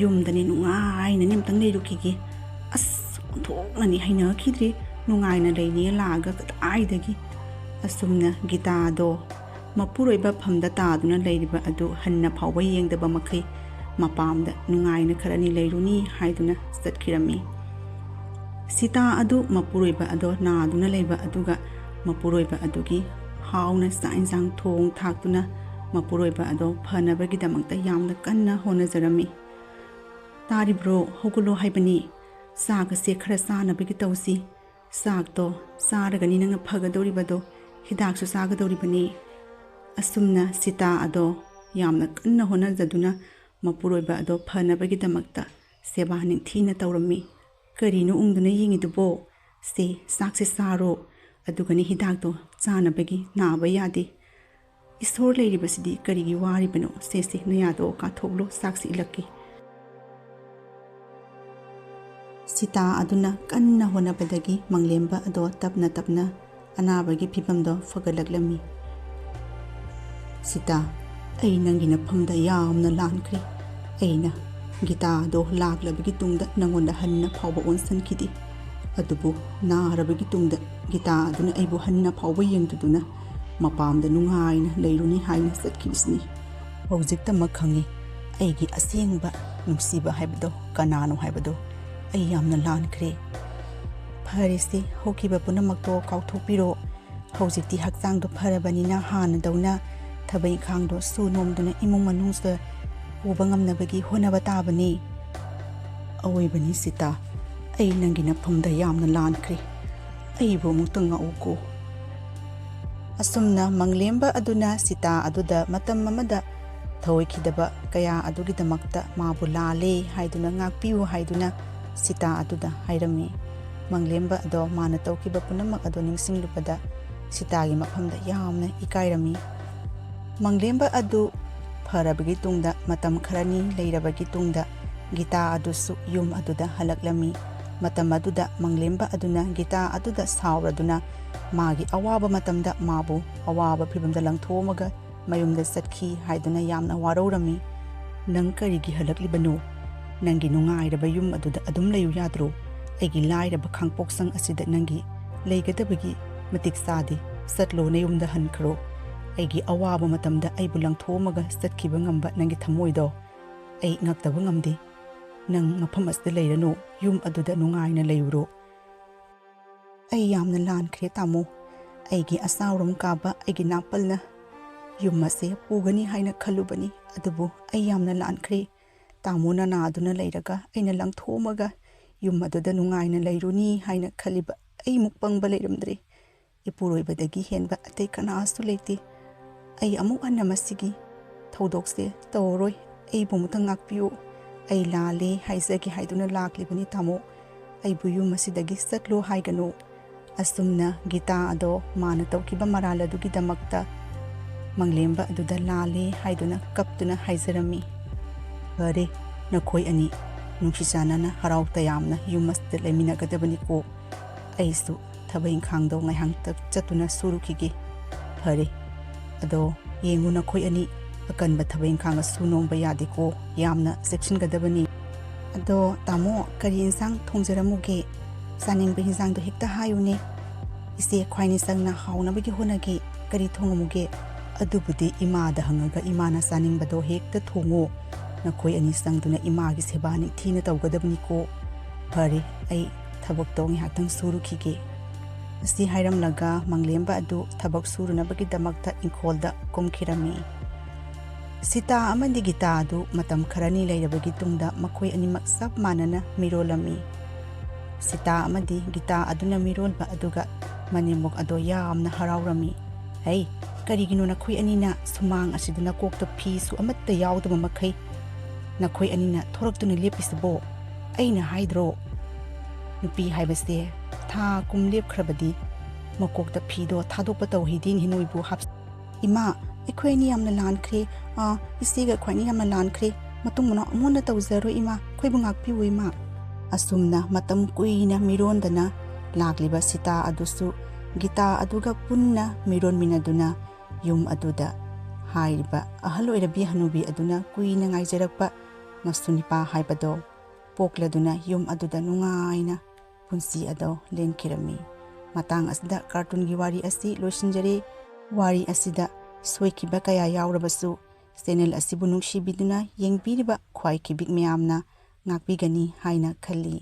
ꯌꯨꯝꯗꯅꯦ ꯅꯨꯡꯉꯥꯏꯅꯅꯦ ꯑꯝꯇꯪ ꯂꯩꯔꯨꯈꯤꯒꯦ꯫ ꯑꯁ, ꯑꯣꯟꯊꯣꯛꯅꯅꯦ ꯍꯩꯅꯈꯤꯗ꯭ꯔꯦ, ꯅꯨꯡꯉꯥꯏꯅ ꯂꯩꯅꯦ ꯂꯥꯛꯑꯒ ꯀꯗꯥꯏꯗꯒꯤ꯫ ꯑꯁꯨꯝꯅ ꯒꯤꯇꯥꯗꯣ ꯃꯄꯨꯔꯣꯏꯕ ꯐꯝꯗ ꯇꯥꯗꯨꯅ ꯂꯩꯔꯤꯕ ꯑꯗꯨ ꯍꯟꯅ ꯐꯥꯎꯕ ꯌꯦꯡꯗꯕ ꯃꯈꯩ ꯃꯄꯥꯝꯗ ꯅꯨꯡꯉꯥꯏꯅ ꯈꯔꯅꯤ ꯂꯩꯔꯨꯅꯤ ꯍꯥꯏꯗꯨꯅ ꯆꯠꯈꯤꯔꯝꯃꯤ꯫ ꯁꯤꯇꯥ ꯑꯗꯨ ꯃꯄꯨꯔꯣꯏꯕ ꯑꯗꯣ ꯅꯥꯗꯨꯅ ꯂꯩꯕ ꯑꯗꯨꯒ ꯃꯄꯨꯔꯣꯏꯕ ꯑꯗꯨꯒꯤ ꯍꯥꯎꯅ ꯆꯥꯛ ꯏꯟꯁꯥꯡ ꯊꯣꯡ ꯊꯥꯛꯇꯨꯅ ꯃꯄꯨꯔꯣꯏꯕ ꯑꯗꯣ ꯐꯅꯕꯒꯤꯗꯃꯛꯇ ꯌꯥꯝꯅ ꯀꯟꯅ ꯍꯣꯠꯅꯖꯔꯝꯃꯤ꯫ "ꯇꯥꯔꯤꯕ꯭ꯔꯣ? ꯍꯧꯒꯠꯂꯣ ꯍꯥꯏꯕꯅꯤ꯫ ꯆꯥꯛ ꯑꯁꯦ ꯈꯔ ꯆꯥꯅꯕꯒꯤ ꯇꯧꯁꯤ꯫ ꯆꯥꯛꯇꯣ ꯆꯥꯔꯒꯅꯤ ꯅꯪꯅ ꯐꯒꯗꯧꯔꯤꯕꯗꯣ, ꯍꯤꯗꯥꯛꯁꯨ ꯆꯥꯒꯗꯧꯔꯤꯕꯅꯤ"꯫ ꯑꯁꯨꯝꯅ ꯁꯤꯇꯥ ꯑꯗꯣ ꯌꯥꯝꯅ ꯀꯟꯅ ꯍꯣꯠꯅꯖꯗꯨꯅ ꯃꯄꯨꯔꯣꯏꯕ ꯑꯗꯣ ꯐꯅꯕꯒꯤꯗꯃꯛꯇ ꯁꯦꯕꯥ ꯅꯤꯡꯊꯤꯅ ꯇꯧꯔꯝꯃꯤ꯫ "ꯀꯔꯤꯅꯣ ꯎꯪꯗꯨꯅ ꯌꯦꯡꯉꯤꯗꯨꯕꯣ? ꯁꯦ, ꯆꯥꯛꯁꯦ ꯆꯥꯔꯣ, ꯑꯗꯨꯒꯅꯤ ꯍꯤꯗꯥꯛꯇꯣ ꯆꯥꯅꯕꯒꯤ ꯅꯥꯕ ꯌꯥꯗꯦ꯫ ꯏꯁꯣꯔ ꯂꯩꯔꯤꯕꯁꯤꯗꯤ ꯀꯔꯤꯒꯤ ꯋꯥꯔꯤꯕꯅꯣ? ꯁꯦ, ꯁꯦ, ꯅꯌꯥꯗꯣ ꯀꯥꯊꯣꯛꯂꯣ, ꯆꯥꯛꯁꯤ ꯏꯜꯂꯛꯀꯦ"꯫ ꯁꯤꯇꯥ ꯑꯗꯨꯅ ꯀꯟꯅ ꯍꯣꯠꯅꯕꯗꯒꯤ ꯃꯪꯂꯦꯝꯕ ꯑꯗꯣ ꯇꯞꯅ ꯇꯞꯅ ꯑꯅꯥꯕꯒꯤ ꯐꯤꯕꯝꯗꯣ ꯐꯒꯠꯂꯛꯂꯝꯃꯤ꯫ "ꯁꯤꯇꯥ, ꯑꯩ ꯅꯪꯒꯤ ꯅꯐꯝꯗ ꯌꯥꯝꯅ ꯂꯥꯟꯈ꯭ꯔꯦ꯫ ꯑꯩꯅ ꯒꯤꯇꯥꯗꯣ ꯂꯥꯛꯂꯕꯒꯤ ꯇꯨꯡꯗ ꯅꯪꯉꯣꯟꯗ ꯍꯟꯅ ꯐꯥꯎꯕ ꯑꯣꯟꯁꯤꯟꯈꯤꯗꯦ꯫ ꯑꯗꯨꯕꯨ ꯅꯥꯔꯕꯒꯤ ꯇꯨꯡꯗ ꯒꯤꯇꯥ ꯑꯗꯨꯅ ꯑꯩꯕꯨ ꯍꯟꯅ ꯐꯥꯎꯕ ꯌꯦꯡꯗꯗꯨꯅ ꯃꯄꯥꯝꯗ ꯅꯨꯡꯉꯥꯏꯅ ꯂꯩꯔꯨꯅꯤ ꯍꯥꯏꯅ ꯆꯠꯈꯤꯕꯁꯤꯅꯤ꯫ ꯍꯧꯖꯤꯛꯇꯃꯛ ꯈꯪꯉꯤ, ꯑꯩꯒꯤ ꯑꯁꯦꯡꯕ ꯅꯨꯡꯁꯤꯕ ꯍꯥꯏꯕꯗꯣ ꯀꯅꯥꯅꯣ ꯍꯥꯏꯕꯗꯣ꯫ ꯑꯩ ꯌꯥꯝꯅ ꯂꯥꯟꯈ꯭ꯔꯦ꯫ ꯐꯔꯦꯁꯦ, ꯍꯧꯈꯤꯕ ꯄꯨꯝꯅꯃꯛꯇꯣ ꯀꯥꯎꯊꯣꯛꯄꯤꯔꯣ꯫ ꯍꯧꯖꯤꯛꯇꯤ ꯍꯛꯆꯥꯡꯗꯣ ꯐꯔꯕꯅꯤꯅ ꯍꯥꯟꯅꯗꯧꯅ ꯊꯕꯛ ꯏꯪꯈꯥꯡꯗꯣ ꯁꯨ ꯅꯣꯝꯗꯨꯅ ꯏꯃꯨꯡ ꯃꯅꯨꯡꯁꯤꯗ ꯄꯨꯕ ꯉꯝꯅꯕꯒꯤ ꯍꯣꯠꯅꯕ ꯇꯥꯕꯅꯤ"꯫ "ꯑꯋꯣꯏꯕꯅꯤ ꯁꯤꯇꯥ, ꯑꯩ ꯅꯪꯒꯤ ꯅꯐꯝꯗ ꯌꯥꯝꯅ ꯂꯥꯟꯈ꯭ꯔꯦ꯫ ꯑꯩꯕꯨ ꯑꯃꯨꯛꯇ ꯉꯥꯛꯎꯀꯣ"꯫ ꯑꯁꯨꯝꯅ ꯃꯪꯂꯦꯝꯕ ꯑꯗꯨꯅ ꯁꯤꯇꯥ ꯑꯗꯨꯗ ꯃꯇꯝ ꯑꯃꯗ ꯊꯧꯑꯣꯏꯈꯤꯗꯕ ꯀꯌꯥ ꯑꯗꯨꯒꯤꯗꯃꯛꯇ ꯃꯥꯕꯨ ꯂꯥꯜꯂꯦ ꯍꯥꯏꯗꯨꯅ ꯉꯥꯛꯄꯤꯌꯨ ꯍꯥꯏꯗꯨꯅ ꯁꯤꯇꯥ ꯑꯗꯨꯗ ꯍꯥꯏꯔꯝꯃꯤ꯫ ꯃꯪꯂꯦꯝꯕ ꯑꯗꯣ ꯃꯥꯅ ꯇꯧꯈꯤꯕ ꯄꯨꯝꯅꯃꯛ ꯑꯗꯣ ꯅꯤꯡꯁꯤꯡꯂꯨꯕꯗ ꯁꯤꯇꯥꯒꯤ ꯃꯐꯝꯗ ꯌꯥꯝꯅ ꯏꯀꯥꯏꯔꯝꯃꯤ꯫ ꯃꯪꯂꯦꯝꯕ ꯑꯗꯨ ꯐꯔꯕꯒꯤ ꯇꯨꯡꯗ ꯃꯇꯝ ꯈꯔꯅꯤ ꯂꯩꯔꯕꯒꯤ ꯇꯨꯡꯗ ꯒꯤꯇꯥ ꯑꯗꯨꯁꯨ ꯌꯨꯝ ꯑꯗꯨꯗ ꯍꯜꯂꯛꯂꯝꯃꯤ꯫ ꯃꯇꯝ ꯑꯗꯨꯗ ꯃꯪꯂꯦꯝꯕ ꯑꯗꯨꯅ ꯒꯤꯇꯥ ꯑꯗꯨꯗ ꯁꯥꯎꯔꯗꯨꯅ ꯃꯥꯒꯤ ꯑꯋꯥꯕ ꯃꯇꯝꯗ ꯃꯥꯕꯨ ꯑꯋꯥꯕ ꯐꯤꯕꯝꯗ ꯂꯪꯊꯣꯛꯑꯝꯃꯒ ꯃꯌꯨꯝꯗ ꯆꯠꯈꯤ ꯍꯥꯏꯗꯨꯅ ꯌꯥꯝꯅ ꯋꯥꯔꯧꯔꯝꯃꯤ꯫ "ꯅꯪ ꯀꯔꯤꯒꯤ ꯍꯜꯂꯛꯂꯤꯕꯅꯣ? ꯅꯪꯒꯤ ꯅꯨꯡꯉꯥꯏꯔꯕ ꯌꯨꯝ ꯑꯗꯨꯗ ꯑꯗꯨꯝ ꯂꯩꯌꯨ ꯌꯥꯗ꯭ꯔꯣ? ꯑꯩꯒꯤ ꯂꯥꯏꯔꯕ ꯈꯥꯡꯄꯣꯛꯁꯪ ꯑꯁꯤꯗ ꯅꯪꯒꯤ ꯂꯩꯒꯗꯕꯒꯤ ꯃꯇꯤꯛ ꯆꯥꯗꯦ꯫ ꯆꯠꯂꯣ, ꯅꯌꯨꯝꯗ ꯍꯟꯈ꯭ꯔꯣ꯫ ꯑꯩꯒꯤ ꯑꯋꯥꯕ ꯃꯇꯝꯗ ꯑꯩꯕꯨ ꯂꯪꯊꯣꯛꯑꯝꯃꯒ ꯆꯠꯈꯤꯕ ꯉꯝꯕ ꯅꯪꯒꯤ ꯊꯃꯣꯏꯗꯣ ꯑꯩ ꯉꯛꯇꯕ ꯉꯝꯗꯦ"꯫ ꯅꯪ ꯃꯐꯝ ꯑꯁꯤꯗ ꯂꯩꯔꯅꯨ, ꯌꯨꯝ ꯑꯗꯨꯗ ꯅꯨꯡꯉꯥꯏꯅ ꯂꯩꯔꯨꯔꯣ꯫ ꯑꯩ ꯌꯥꯝꯅ ꯂꯥꯟꯈ꯭ꯔꯦ ꯇꯥꯃꯣ꯫ ꯑꯩꯒꯤ ꯑꯆꯥꯎꯔꯝ ꯀꯥꯕ ꯑꯩꯒꯤ ꯅꯥꯄꯜꯅ ꯌꯨꯝ ꯑꯁꯦ ꯄꯨꯒꯅꯤ ꯍꯥꯏꯅ ꯈꯜꯂꯨꯕꯅꯤ, ꯑꯗꯨꯕꯨ ꯑꯩ ꯌꯥꯝꯅ ꯂꯥꯟꯈ꯭ꯔꯦ꯫ ꯇꯥꯃꯣꯅ ꯅꯥꯗꯨꯅ ꯂꯩꯔꯒ ꯑꯩꯅ ꯂꯪꯊꯣꯛꯑꯝꯃꯒ ꯌꯨꯝ ꯑꯗꯨꯗ ꯅꯨꯡꯉꯥꯏꯅ ꯂꯩꯔꯨꯅꯤ ꯍꯥꯏꯅ ꯈꯜꯂꯤꯕ ꯑꯩꯃꯨꯛ ꯄꯪꯕ ꯂꯩꯔꯝꯗ꯭ꯔꯦ꯫ ꯏꯄꯨꯔꯣꯏꯕꯗꯒꯤ ꯍꯦꯟꯕ ꯑꯇꯩ ꯀꯅꯥꯁꯨ ꯂꯩꯇꯦ꯫ ꯑꯩ ꯑꯃꯨꯛ ꯍꯟꯅ ꯃꯁꯤꯒꯤ ꯊꯧꯗꯣꯛꯁꯦ ꯇꯧꯔꯔꯣꯏ꯫ ꯑꯩꯕꯨ ꯑꯃꯨꯛꯇ ꯉꯥꯛꯄꯤꯌꯨ꯫ ꯑꯩ ꯂꯥꯜꯂꯦ ꯍꯥꯏꯖꯒꯦ ꯍꯥꯏꯗꯨꯅ ꯂꯥꯛꯂꯤꯕꯅꯤ ꯇꯥꯃꯣ꯫ ꯑꯩꯕꯨ ꯌꯨꯝ ꯑꯁꯤꯗꯒꯤ ꯆꯠꯂꯣ ꯍꯥꯏꯒꯅꯨ꯫ ꯑꯁꯨꯝꯅ ꯒꯤꯇꯥ ꯑꯗꯣ ꯃꯥꯅ ꯇꯧꯈꯤꯕ ꯃꯔꯥꯜ ꯑꯗꯨꯒꯤꯗꯃꯛꯇ ꯃꯪꯂꯦꯝꯕ ꯑꯗꯨꯗ ꯂꯥꯜꯂꯦ ꯍꯥꯏꯗꯨꯅ ꯀꯞꯇꯨꯅ ꯍꯥꯏꯖꯔꯝꯃꯤ꯫ ꯐꯔꯦ, ꯅꯈꯣꯏ ꯑꯅꯤ ꯅꯨꯡꯁꯤ ꯆꯥꯟꯅꯅ ꯍꯔꯥꯎ ꯇꯌꯥꯝꯅ ꯌꯨꯝ ꯑꯁꯤꯗ ꯂꯩꯃꯤꯟꯅꯒꯗꯕꯅꯤꯀꯣ꯫ ꯑꯩꯁꯨ ꯊꯕꯛ ꯏꯪꯈꯥꯡꯗꯣ ꯉꯥꯏꯍꯥꯛꯇ ꯆꯠꯇꯨꯅ ꯁꯨꯔꯨꯈꯤꯒꯦ꯫ ꯐꯔꯦ, ꯑꯗꯣ ꯌꯦꯡꯉꯨ, ꯅꯈꯣꯏ ꯑꯅꯤ ꯑꯀꯟꯕ ꯊꯕꯛ ꯏꯪꯈꯥꯡ ꯑꯁꯨ ꯅꯣꯝꯕ ꯌꯥꯗꯦꯀꯣ, ꯌꯥꯝꯅ ꯆꯦꯛꯁꯤꯟꯒꯗꯕꯅꯤ꯫ ꯑꯗꯣ ꯇꯥꯃꯣ, ꯀꯔꯤ ꯏꯟꯁꯥꯡ ꯊꯣꯡꯖꯔꯝꯃꯨꯒꯦ? ꯆꯥꯅꯤꯡꯕ ꯏꯟꯁꯥꯡꯗꯣ ꯍꯦꯛꯇ ꯍꯥꯏꯌꯨꯅꯦ꯫ ꯏꯆꯦ ꯈ꯭ꯋꯥꯏꯅꯤ ꯆꯪꯅ ꯍꯥꯎꯅꯕꯒꯤ ꯍꯣꯠꯅꯒꯦ꯫ ꯀꯔꯤ ꯊꯣꯡꯉꯝꯃꯨꯒꯦ? ꯑꯗꯨꯕꯨꯗꯤ ꯏꯃꯥꯗ ꯍꯪꯉꯒ ꯏꯃꯥꯅ ꯆꯥꯅꯤꯡꯕꯗꯣ ꯍꯦꯛꯇ ꯊꯣꯡꯉꯣ꯫ ꯅꯈꯣꯏ ꯑꯅꯤ ꯆꯪꯗꯨꯅ ꯏꯃꯥꯒꯤ ꯁꯦꯕꯥ ꯅꯤꯡꯊꯤꯅ ꯇꯧꯒꯗꯕꯅꯤꯀꯣ꯫ ꯐꯔꯦ, ꯑꯩ ꯊꯕꯛꯇꯣ ꯉꯥꯏꯍꯥꯛꯇꯪ ꯁꯨꯔꯨꯈꯤꯒꯦ꯫ ꯑꯁꯤ ꯍꯥꯏꯔꯝꯂꯒ ꯃꯪꯂꯦꯝꯕ ꯑꯗꯨ ꯊꯕꯛ ꯁꯨꯔꯨꯅꯕꯒꯤꯗꯃꯛꯇ ꯏꯪꯈꯣꯜꯗ ꯀꯨꯝꯈꯤꯔꯝꯃꯤ꯫ ꯁꯤꯇꯥ ꯑꯃꯗꯤ ꯒꯤꯇꯥ ꯑꯗꯨ ꯃꯇꯝ ꯈꯔꯅꯤ ꯂꯩꯔꯕꯒꯤ ꯇꯨꯡꯗ ꯃꯈꯣꯏ ꯑꯅꯤꯃꯛ ꯆꯞ ꯃꯥꯟꯅꯅ ꯃꯤꯔꯣꯜꯂꯝꯃꯤ꯫ ꯁꯤꯇꯥ ꯑꯃꯗꯤ ꯒꯤꯇꯥ ꯑꯗꯨꯅ ꯃꯤꯔꯣꯟꯕ ꯑꯗꯨꯒ ꯃꯅꯦꯝꯕꯣꯛ ꯑꯗꯣ ꯌꯥꯝꯅ ꯍꯔꯥꯎꯔꯝꯃꯤ꯫ "ꯍꯩ, ꯀꯔꯤꯒꯤꯅꯣ ꯅꯈꯣꯏ ꯑꯅꯤꯅ ꯁꯨꯃꯥꯡ ꯑꯁꯤꯗ ꯅꯀꯣꯛꯇ ꯐꯤꯁꯨ ꯑꯃꯠꯇ ꯌꯥꯎꯗꯕ ꯃꯈꯩ ꯅꯈꯣꯏ ꯑꯅꯤꯅ ꯊꯣꯔꯛꯇꯨꯅ ꯂꯦꯞꯄꯤꯁꯤꯕꯣ? ꯑꯩꯅ ꯍꯥꯏꯗ꯭ꯔꯣ, ꯅꯨꯄꯤ ꯍꯥꯏꯕꯁꯦ ꯊꯥ ꯀꯨꯝ ꯂꯦꯞꯈ꯭ꯔꯕꯗꯤ ꯃꯀꯣꯛꯇ ꯐꯤꯗꯣ ꯊꯥꯗꯣꯛꯄ ꯇꯧꯍꯩꯗꯦꯅꯦ ꯅꯣꯏꯕꯨ ꯍꯥꯞ-" "ꯏꯃꯥ, ꯑꯩꯈꯣꯏ ꯑꯅꯤ ꯌꯥꯝꯅ ꯂꯥꯟꯈ꯭ꯔꯦ꯫ ꯑꯥ, ꯏꯆꯦꯒ ꯑꯩꯈꯣꯏ ꯑꯅꯤ ꯌꯥꯝꯅ ꯂꯥꯟꯈ꯭ꯔꯦ꯫ ꯃꯇꯨꯡ ꯃꯅꯥꯎ ꯑꯃꯨꯛ ꯍꯟꯅ ꯇꯧꯖꯔꯣꯏ ꯏꯃꯥ, ꯑꯩꯈꯣꯏꯕꯨ ꯉꯥꯛꯄꯤꯌꯨ ꯏꯃꯥ"꯫ ꯑꯁꯨꯝꯅ ꯃꯇꯝ ꯀꯨꯏꯅ ꯃꯤꯔꯣꯟꯗꯅ ꯂꯥꯛꯂꯤꯕ ꯁꯤꯇꯥ ꯑꯗꯨꯁꯨ ꯒꯤꯇꯥ ꯑꯗꯨꯒ ꯄꯨꯟꯅ ꯃꯤꯔꯣꯟꯃꯤꯟꯅꯗꯨꯅ ꯌꯨꯝ ꯑꯗꯨꯗ ꯍꯥꯏꯔꯤꯕ ꯑꯍꯜ ꯑꯣꯏꯔꯕꯤ ꯍꯅꯨꯕꯤ ꯑꯗꯨꯅ ꯀꯨꯏꯅ ꯉꯥꯏꯖꯔꯛꯄ ꯃꯁꯨ ꯅꯤꯄꯥ ꯍꯥꯏꯕꯗꯣ ꯄꯣꯛꯂꯗꯨꯅ ꯌꯨꯝ ꯑꯗꯨꯗ ꯅꯨꯡꯉꯥꯏꯅ ꯄꯨꯟꯁꯤ ꯑꯗꯣ ꯂꯦꯟꯈꯤꯔꯝꯃꯤ꯫ ꯃꯇꯥꯡ ꯑꯁꯤꯗ ꯀꯥꯔꯇꯨꯟꯒꯤ ꯋꯥꯔꯤ ꯑꯁꯤ ꯂꯣꯏꯁꯤꯟꯖꯔꯦ꯫ ꯋꯥꯔꯤ ꯑꯁꯤꯗ ꯁꯣꯏꯈꯤꯕ ꯀꯌꯥ ꯌꯥꯎꯔꯕꯁꯨ, ꯆꯦꯅꯦꯜ ꯑꯁꯤꯕꯨ ꯅꯨꯡꯁꯤꯕꯤꯗꯨꯅ ꯌꯦꯡꯕꯤꯔꯤꯕ ꯈ꯭ꯋꯥꯏ ꯈꯤꯕꯤꯛ ꯃꯌꯥꯝꯅ ꯉꯥꯛꯄꯤꯒꯅꯤ ꯍꯥꯏꯅ ꯈꯜꯂꯤ꯫